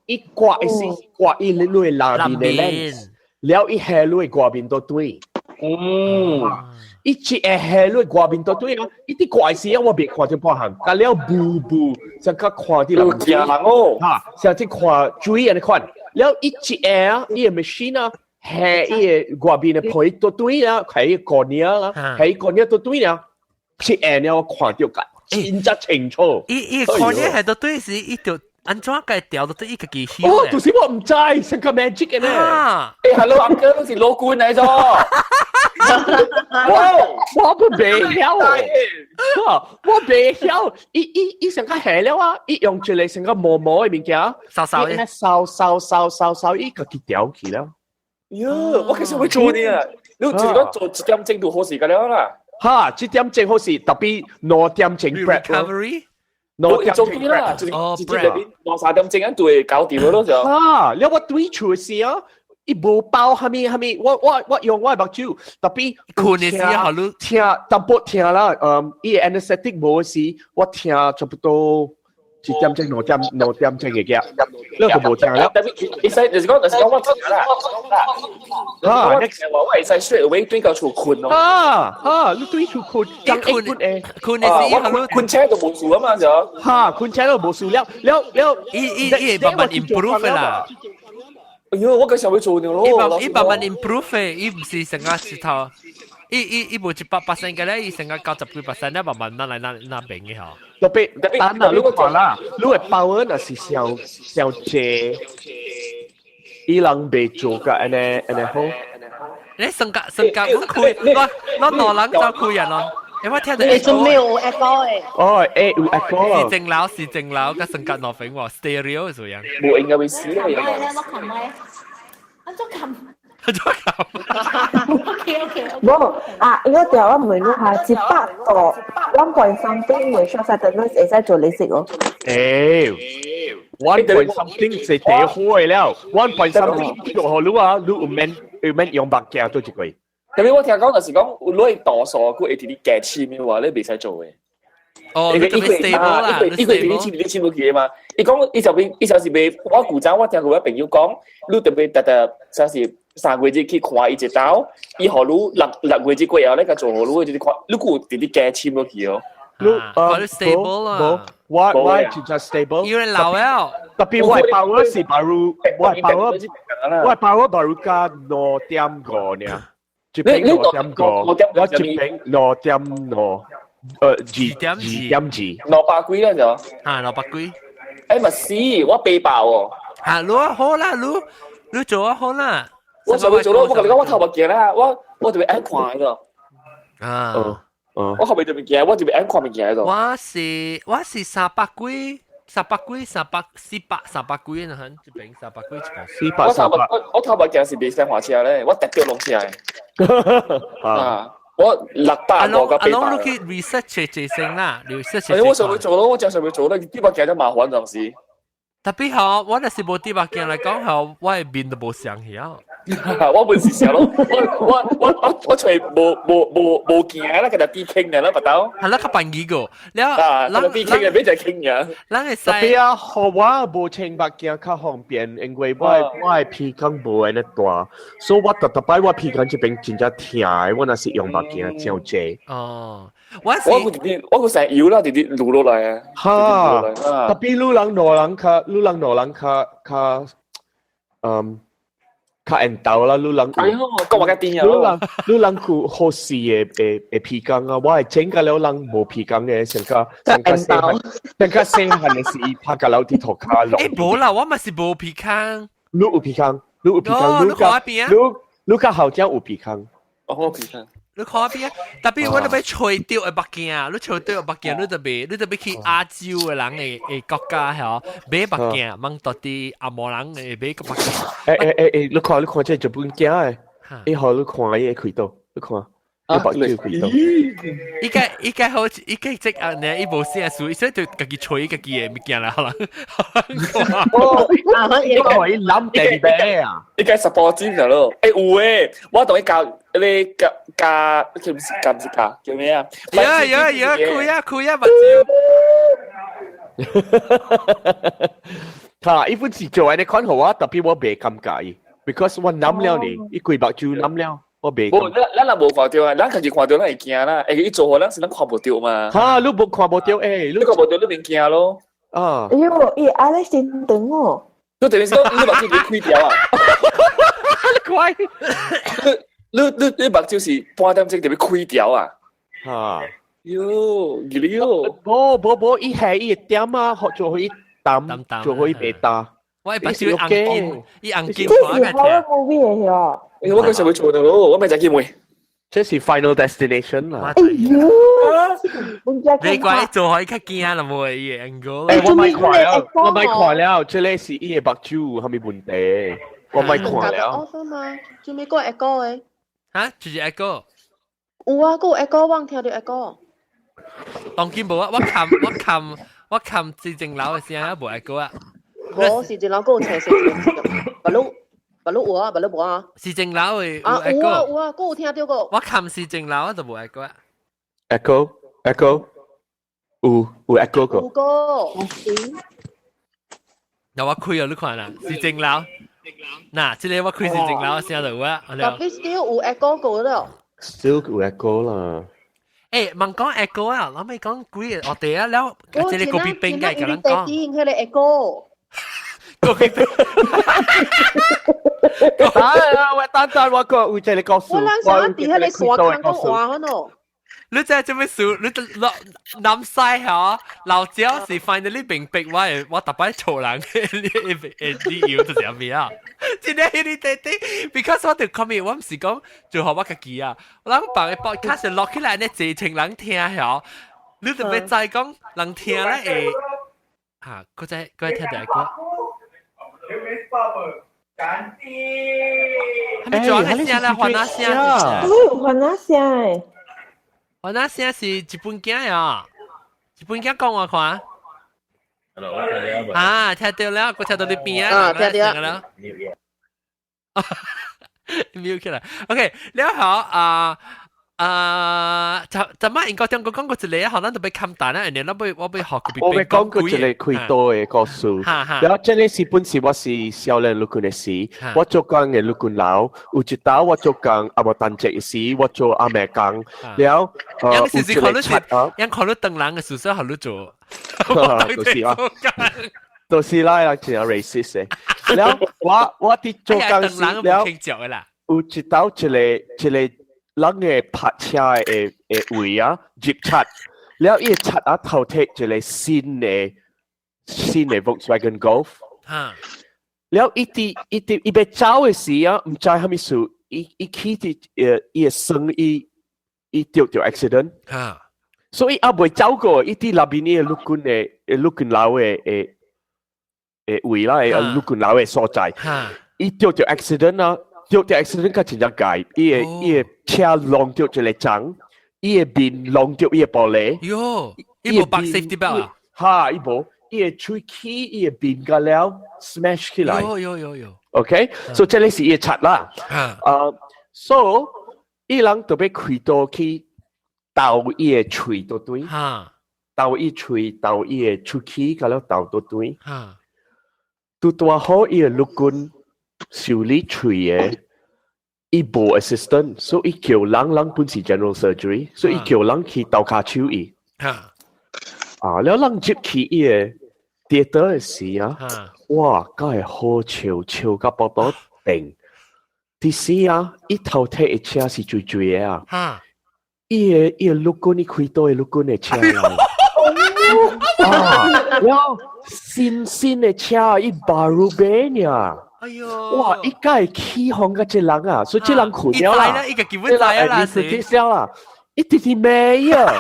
伊刮伊是刮伊你的內面的 lens，了伊下你外面都對，伊一下下你外面都對啊，伊佇刮時啊，我袂看著半項，甲了霧霧，像較看佇人驚人哦，哈，像這看水按呢款，了伊一下啊，伊的 machine 啊。下伊個外面的皮都對啦，係伊 cornea 啦，係伊 cornea 都對啦，一下了我看著個真正清楚。伊伊 cornea 係都對時，伊就按怎共調都對伊家己曉。哦，就是我毋知，成個 magic 的呢。欸，hello，阿哥，你是老官嚟咗。我我不袂曉，我袂曉，伊伊伊成個下了啊，伊用一個成個毛毛的物件，掃掃的，掃掃掃掃掃，伊家己調去了。喲，我其實會做呢啊！你就是講做一點鐘就好時間了啦。哈，一點鐘好時，特別兩點鐘 recovery，兩點鐘啦，就是直接入邊兩三點鐘就會搞掂咯就。哈，了我對厝時啊，伊無包蝦米蝦米，我我我用我的目睭，特別睏的時候你疼淡薄疼啦，嗯，伊 anesthetic 無時，我疼差不多。一點鐘、兩點、兩點鐘嘅嘅，你就無疼了。特別會使就是講，就是講我聽啦。啊，我會使 straight away 對到厝睏咯。啊啊，你對厝睏，睏睏睏的時候，睏車就無事啊嘛就。哈，睏車都無事了，了了，伊伊伊會慢慢 improve 啦。哎喲，我個想欲做了咯。伊慢慢 improve 的，伊毋是成個石頭。伊伊伊無100% 嘅咧，伊成個90幾% 咧，慢慢拿來拿拿平嘅嗬。特別特別，等啊，你看啦，你的 power 若是傷傷濟，伊人袂做甲按呢按呢好。你性格性格阮開，我我兩人就開人咯。因為聽到你做咩有 echo 的？哦，欸有 echo。是正樓是正樓，甲性格兩邊喎，stereo 是樣。無應該會死啊！我冚咪，按怎冚？按怎冚？OK OK。無啊，我條我問你下，100度 one point something 會 short sightedness 會使做 LASIK 哦？欸，one point something 是第好的了，one point something 做予你啊，你有免有免用目鏡做一個。特別我聽講就是講，你會度數，佢會佇你加簽的話，你袂使做的。哦，你特別 stable 啦，伊會佇你簽你簽落去的嘛？伊講伊就邊伊就是袂，我舊早我聽過我朋友講，你特別特特就是3個月去看伊一道，伊予你六六月過後咧，共做予你，就是看你閣有佇你加簽落去哦。你 stable 啦，我我真正 stable。因為老了，特別我 power 是 baru，我 power 我 power baru 加2.5呢。一邊2.5，我一邊2.5，2.2，200幾啦就。啊，200幾。欸，咪是，我800喎。啊，你好啦，你做啊好啦。我就會做咯，我同你講，我頭目鏡啦，我就會按看個。啊。我後面就物件，我就會按看物件個。我是300幾，300幾，300400300幾呢？這邊300幾一個。400 300。我頭目鏡是袂使換車咧，我特掉落車的。啊！我600個800。阿龍，你去 research 這先啦，research。哎，我想要做咯，我真想要做咯，啲目鏡就麻煩陣時。特別好，我若是無戴目鏡來講，吼，我的面都無相去啊。我本是想咯，我揣無無無無鏡啦，佢就比傾嘅啦，不到。係啦，較便宜個，了，啊，比傾嘅，比就傾嘅。咱會使。特別啊，予我無穿目鏡較方便，因為我的鼻孔無按呢大，所以我逐逐擺我鼻孔這邊真正疼的，我若是用目鏡真濟。哦，我我個成搖啦，直直滷落來啊。哈，特別女人老人較，女人老人較較，較緣投啦，女人。哎喲，講話較甜啊！女人有好勢的鼻孔啊，我會整個了人無鼻孔的，上較細漢的時，伊拍甲了佇塗跤落。欸，無啦，我嘛是無鼻孔。你有鼻孔，你有鼻孔，你較後者有鼻孔。哦，我鼻孔。你看邊啊？特別我都欲揣著的目鏡，你揣著的目鏡，你就欲去亞洲的人的國家吼，買目鏡，問到啲紅毛人會買個目鏡。欸欸欸欸，你看這日本鏡的，伊予你看伊會開刀，你看。伊目睭開刀。伊個好，伊個這啊，呢，伊無啥事，所以就家己揣家己的物件啦，可能。哦，你看伊攬地啤啊！伊個 support 真嘅咯，欸有誒，我同伊教你教教叫唔是教唔是教叫咩啊？有有有，開啊開啊目睭。哈，伊本是做按呢款予我，特別我袂尷尬伊，because 我諗了呢，伊規目睭諗了。我袂。無，咱若無看著啊，咱家己看著咱會驚啦。會伊做予咱是咱看無著嘛。哈，你無看無著欸，你看無著你免驚咯。啊。哎喲，伊阿咧先長哦。你等於是講你目睭開掉啊？你快！你目睭是半點鐘就欲開掉啊？哈。喲，喲。無無無，伊係伊會點啊，做予伊淡，做予伊袂焦。我目睭紅金，伊紅金這是 horror movie 的喲。欸，我講想欲做的咯，我咪就去問。這是 Final Destination 啦。哎喲，你怪做予伊較驚啦，無伊的 angle。欸，我莫看了，我莫看了，這个是伊的目睭有啥物問題？我莫看了。嘛，做咩閣會講的？哈，就是 echo。有啊，閣有 echo，我聽著 echo。當今無啊，我冚市政樓的聲啊，無 echo 啊。無市政樓閣有青色的，別攏別攏有啊，別攏無啊。市政樓的有啊有啊有啊，閣有聽著個。我冚市政樓就無 echo 啊。 Echo echo 有 echo 個。有個。嗱我開啊，你看啦，市政樓。嗱，這个我開市政樓聲就有啊。特別 still 有 echo 個了。 Still 有 echo 啦。欸，問講 echo 啊，我咪講幾個我哋啊，了，這个高比冰嘅，共人講。迄个 echo。高比冰。啊！我等陣我個有這個故事。我人想佇彼個山坑講話喏。你知做咩事？你落南西嗬，老椒是 finally 明白我我逐擺錯人的理由就是啥物啊？真的你弟弟，because 我就 comment 我毋是講做予我家己啊，我人別个 podcast 錄起來呢，濟千人聽嗬，你就欲知講人聽咧會嚇，閣再聽第二個。係咪做個聲啦？還哪聲？還哪聲誒？還哪聲是日本囝啊？日本囝講我看。啊，聽著了，我聽到你邊啊，聽著了。mute 起來。OK，了後啊啊，就怎麼應該中國講過一個，可能就欲冚蛋啦，然後我欲學佢。我欲講過一個開刀的故事。然後這个是本是我是少年陸軍的時，我做工的陸軍樓，有一晝我做工啊無單職的時，我做暗暝工，了有一個賊啊，人看你當人的事實予你做，就是啊，就是啦，真正 racist 的。了我佇做工時，了有一晝一個人的泊車的位啊，入賊，了伊的賊仔偷提一個新的新的 Volkswagen Golf。了伊佇伊佇伊欲走的時啊，毋知啥物事，伊伊去佇伊的生伊伊著著 accident。所以猶未走過，伊佇內面伊的陸軍的陸軍樓的的的位啦，的陸軍樓的所在。伊著著 accident 啊，著著 accident 較真正𠢕，伊的伊的車挵著一个欉，伊的面挵著伊的玻璃。喲，伊無綁 safety belt 啊？哈，伊無，伊的喙齒，伊的面甲了 smash 起來。喲喲喲喲。 OK，所以這個是伊的賊啦。啊，所以伊人就欲開刀去鬥伊的喙都對。鬥伊喙，鬥伊的喙齒，甲了鬥都對。拄拄好伊的陸軍修理喙的，伊無 assistant，所以伊叫人人本是 general surgery，所以伊叫人去鬥跤手伊。啊，了人入去伊的 theatre 的時啊，哇，敢會好笑，笑甲腹肚定。第四啊，伊頭提的車是水水的啊。伊的伊的陸軍，伊開刀的陸軍的車來。啊，了新新的車，伊 baru 買呢。哎喲！哇！伊敢會起哄甲這人啊，所以這人困了啦。伊個基本知啦，是。了啦，伊直直罵啊！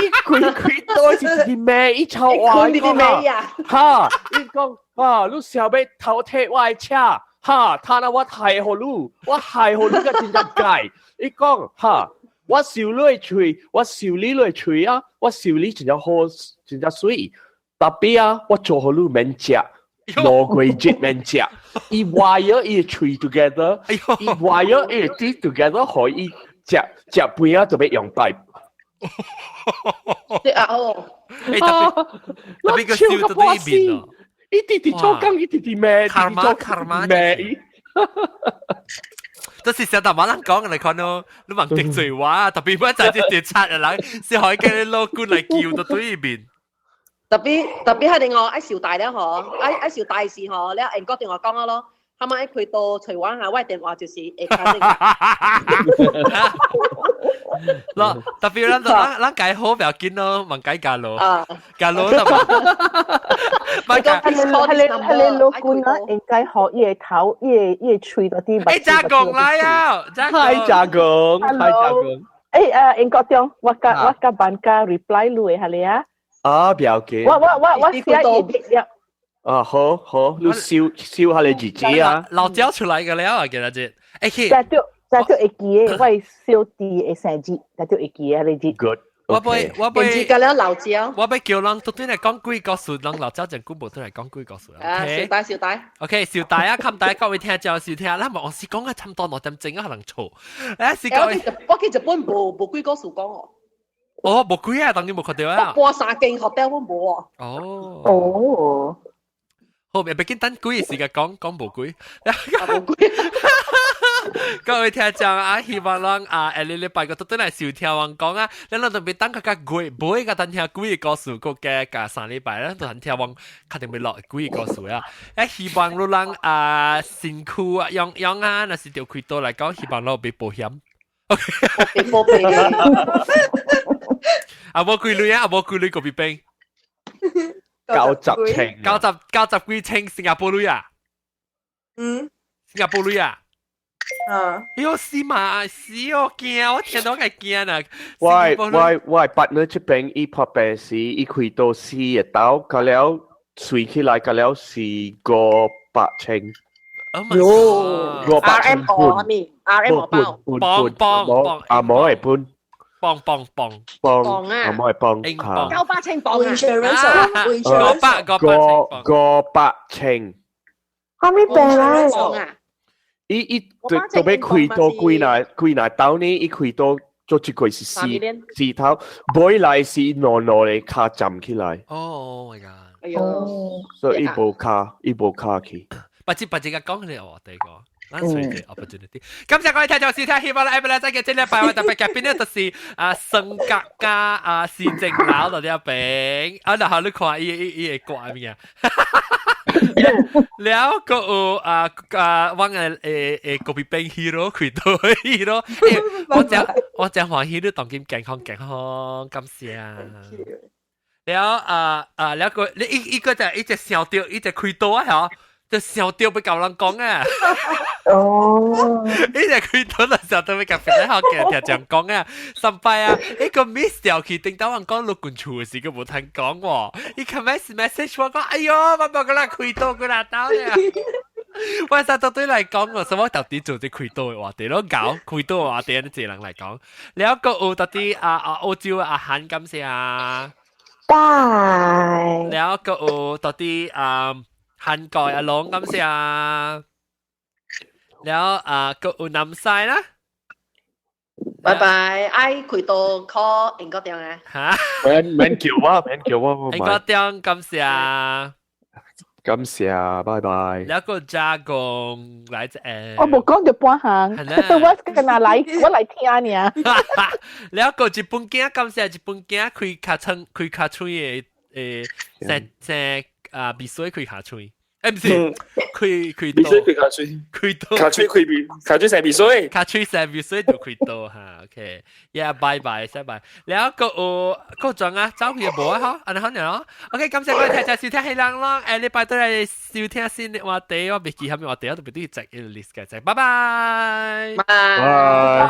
伊開開刀是直直罵，伊臭話伊講啊，哈！伊講啊，你想欲偷提我的車，哈！他那我害予你，我害予你甲真正𠢕。伊講哈，我修你的喙，我修理你的喙啊，我修理真正好，真正媠。Tapi 啊，我做予你免食。2個月免食，伊 wire 伊的喙 together，伊 wire 伊的 teeth together，予伊食食飯啊，就欲用 pipe。對啊哦，欸，特別特別個笑到對面哦，伊直直做工，伊直直罵， karma karma 罵伊。這是小大馬人講嘅，你看咯，你問得罪話，特別我就係條賊嘅人，是可以叫你老官嚟叫到對面。特別特別係另外愛受大了嗬，愛愛受大事嗬，了英國電話講咗咯，他們愛開刀找我下，我電話就是會卡這個。咯，特別咱咱咱解好不要緊咯，問解價咯，價咯得嘛？係個係個係個老官啊，應該學伊個頭，伊個伊個喙嗰啲。欸，加工來啊！嗨，加工，嗨，加工。欸，啊，英國中，我甲我甲辦家 reply 你的係你啊？啊，不要緊。我我我我寫伊了。啊，好好，你燒燒下你自己啊。老焦出來個了啊，今日這。欸，就就就會記得，我小弟的生日，就就會記得你日。 Good。我欲我欲記了老焦。我欲叫人都對來講鬼故事，人老焦真久無對來講鬼故事。啊，小大小大。 OK，小大啊，冚大各位聽眾收聽，咱無是講啊，差唔多2點鐘啊，可能錯。誒，是各位。我去日本無無鬼故事講哦。哦，無鬼啊，當然無看到啊。我搬三間 hotel 我無啊。哦。哦。好，別緊等鬼的時間講講無鬼。無鬼。各位聽眾啊，希望咱啊，下禮拜個都轉來收聽阮講啊，咱咱特別等較較月尾個等聽鬼故事，閣加加3禮拜，咱就等聽阮確定欲落鬼故事啊。啊，希望你人啊身軀啊樣樣啊，若是著開刀來講，希望你欲保險。欲保險。啊，無幾鐳啊，無幾鐳閣比冰。90千，九十90幾千新加坡鐳啊？嗯，新加坡鐳啊？啊！喲死嘛死哦驚，我聽到會驚啊！我我我 partner 這邊伊拍病時，伊開刀4個刀，甲了算起來，甲了是500千。喲，500千半。RM 包，磅磅磅，阿毛會半。磅磅磅磅啊！阿毛會磅，900千磅啊！五百五百500千。啥物病啊？伊伊特特別開刀幾若幾若刀呢？伊開刀做一個是四四頭，尾來是兩兩個跤站起來。哦，Oh my god！哎喲，所以伊無跤，伊無跤去。不知不知個講咧哦，第個。咱隨個 opportunity。感謝各位聽眾收聽，希望咧下禮再見，這禮拜我特別嘉賓咧就是啊孫格加啊施正老到這邊，啊然後你看伊伊伊會掛物件。了閣有啊啊，阮的誒誒咖啡冰 hero 開刀 hero，我真我真歡喜你當今健康健康，感謝。了啊啊，了個你一一個就一直想到，一直開刀啊，嗬，就想到欲共人講啊。哦，伊隻開刀就想到欲共別個學嘅聽講啊，上擺啊，伊個 miss 掉去，頂到人講落滾厝的時，佢無通講喎。伊琴日 message 我講，哎喲，我無個人開刀過來刀咧。我實到對來講喎，什麼到底做啲開刀的話題咯，搞開刀的話題，你這人來講。了個有到底啊啊澳洲阿韓感謝啊，拜。了個有到底啊韓國阿龍感謝啊，了啊個有南西啦。拜拜，愛開刀 call 英國電啊。嚇？免免叫我，免叫我，英國電感謝。感謝，拜拜。了個加工來自誒，我無講著半項，我跟阿來，我來聽爾。了個日本囝感謝日本囝開尻川開尻川的誒，生生啊鼻水開尻川。誒，毋是，開開鼻水開尻川，開刀，尻川開鼻，尻川生鼻水，尻川生鼻水就開刀哈。OK，yeah，拜拜，拜拜。了個有個裝啊，走去無啊，嗬，按呢好咯。OK，感謝各位聽眾收聽彼人咯。誒，禮拜對來收聽新的話題，我袂記啥物話題，我都袂對摘一個 list 嘅，拜拜。拜拜。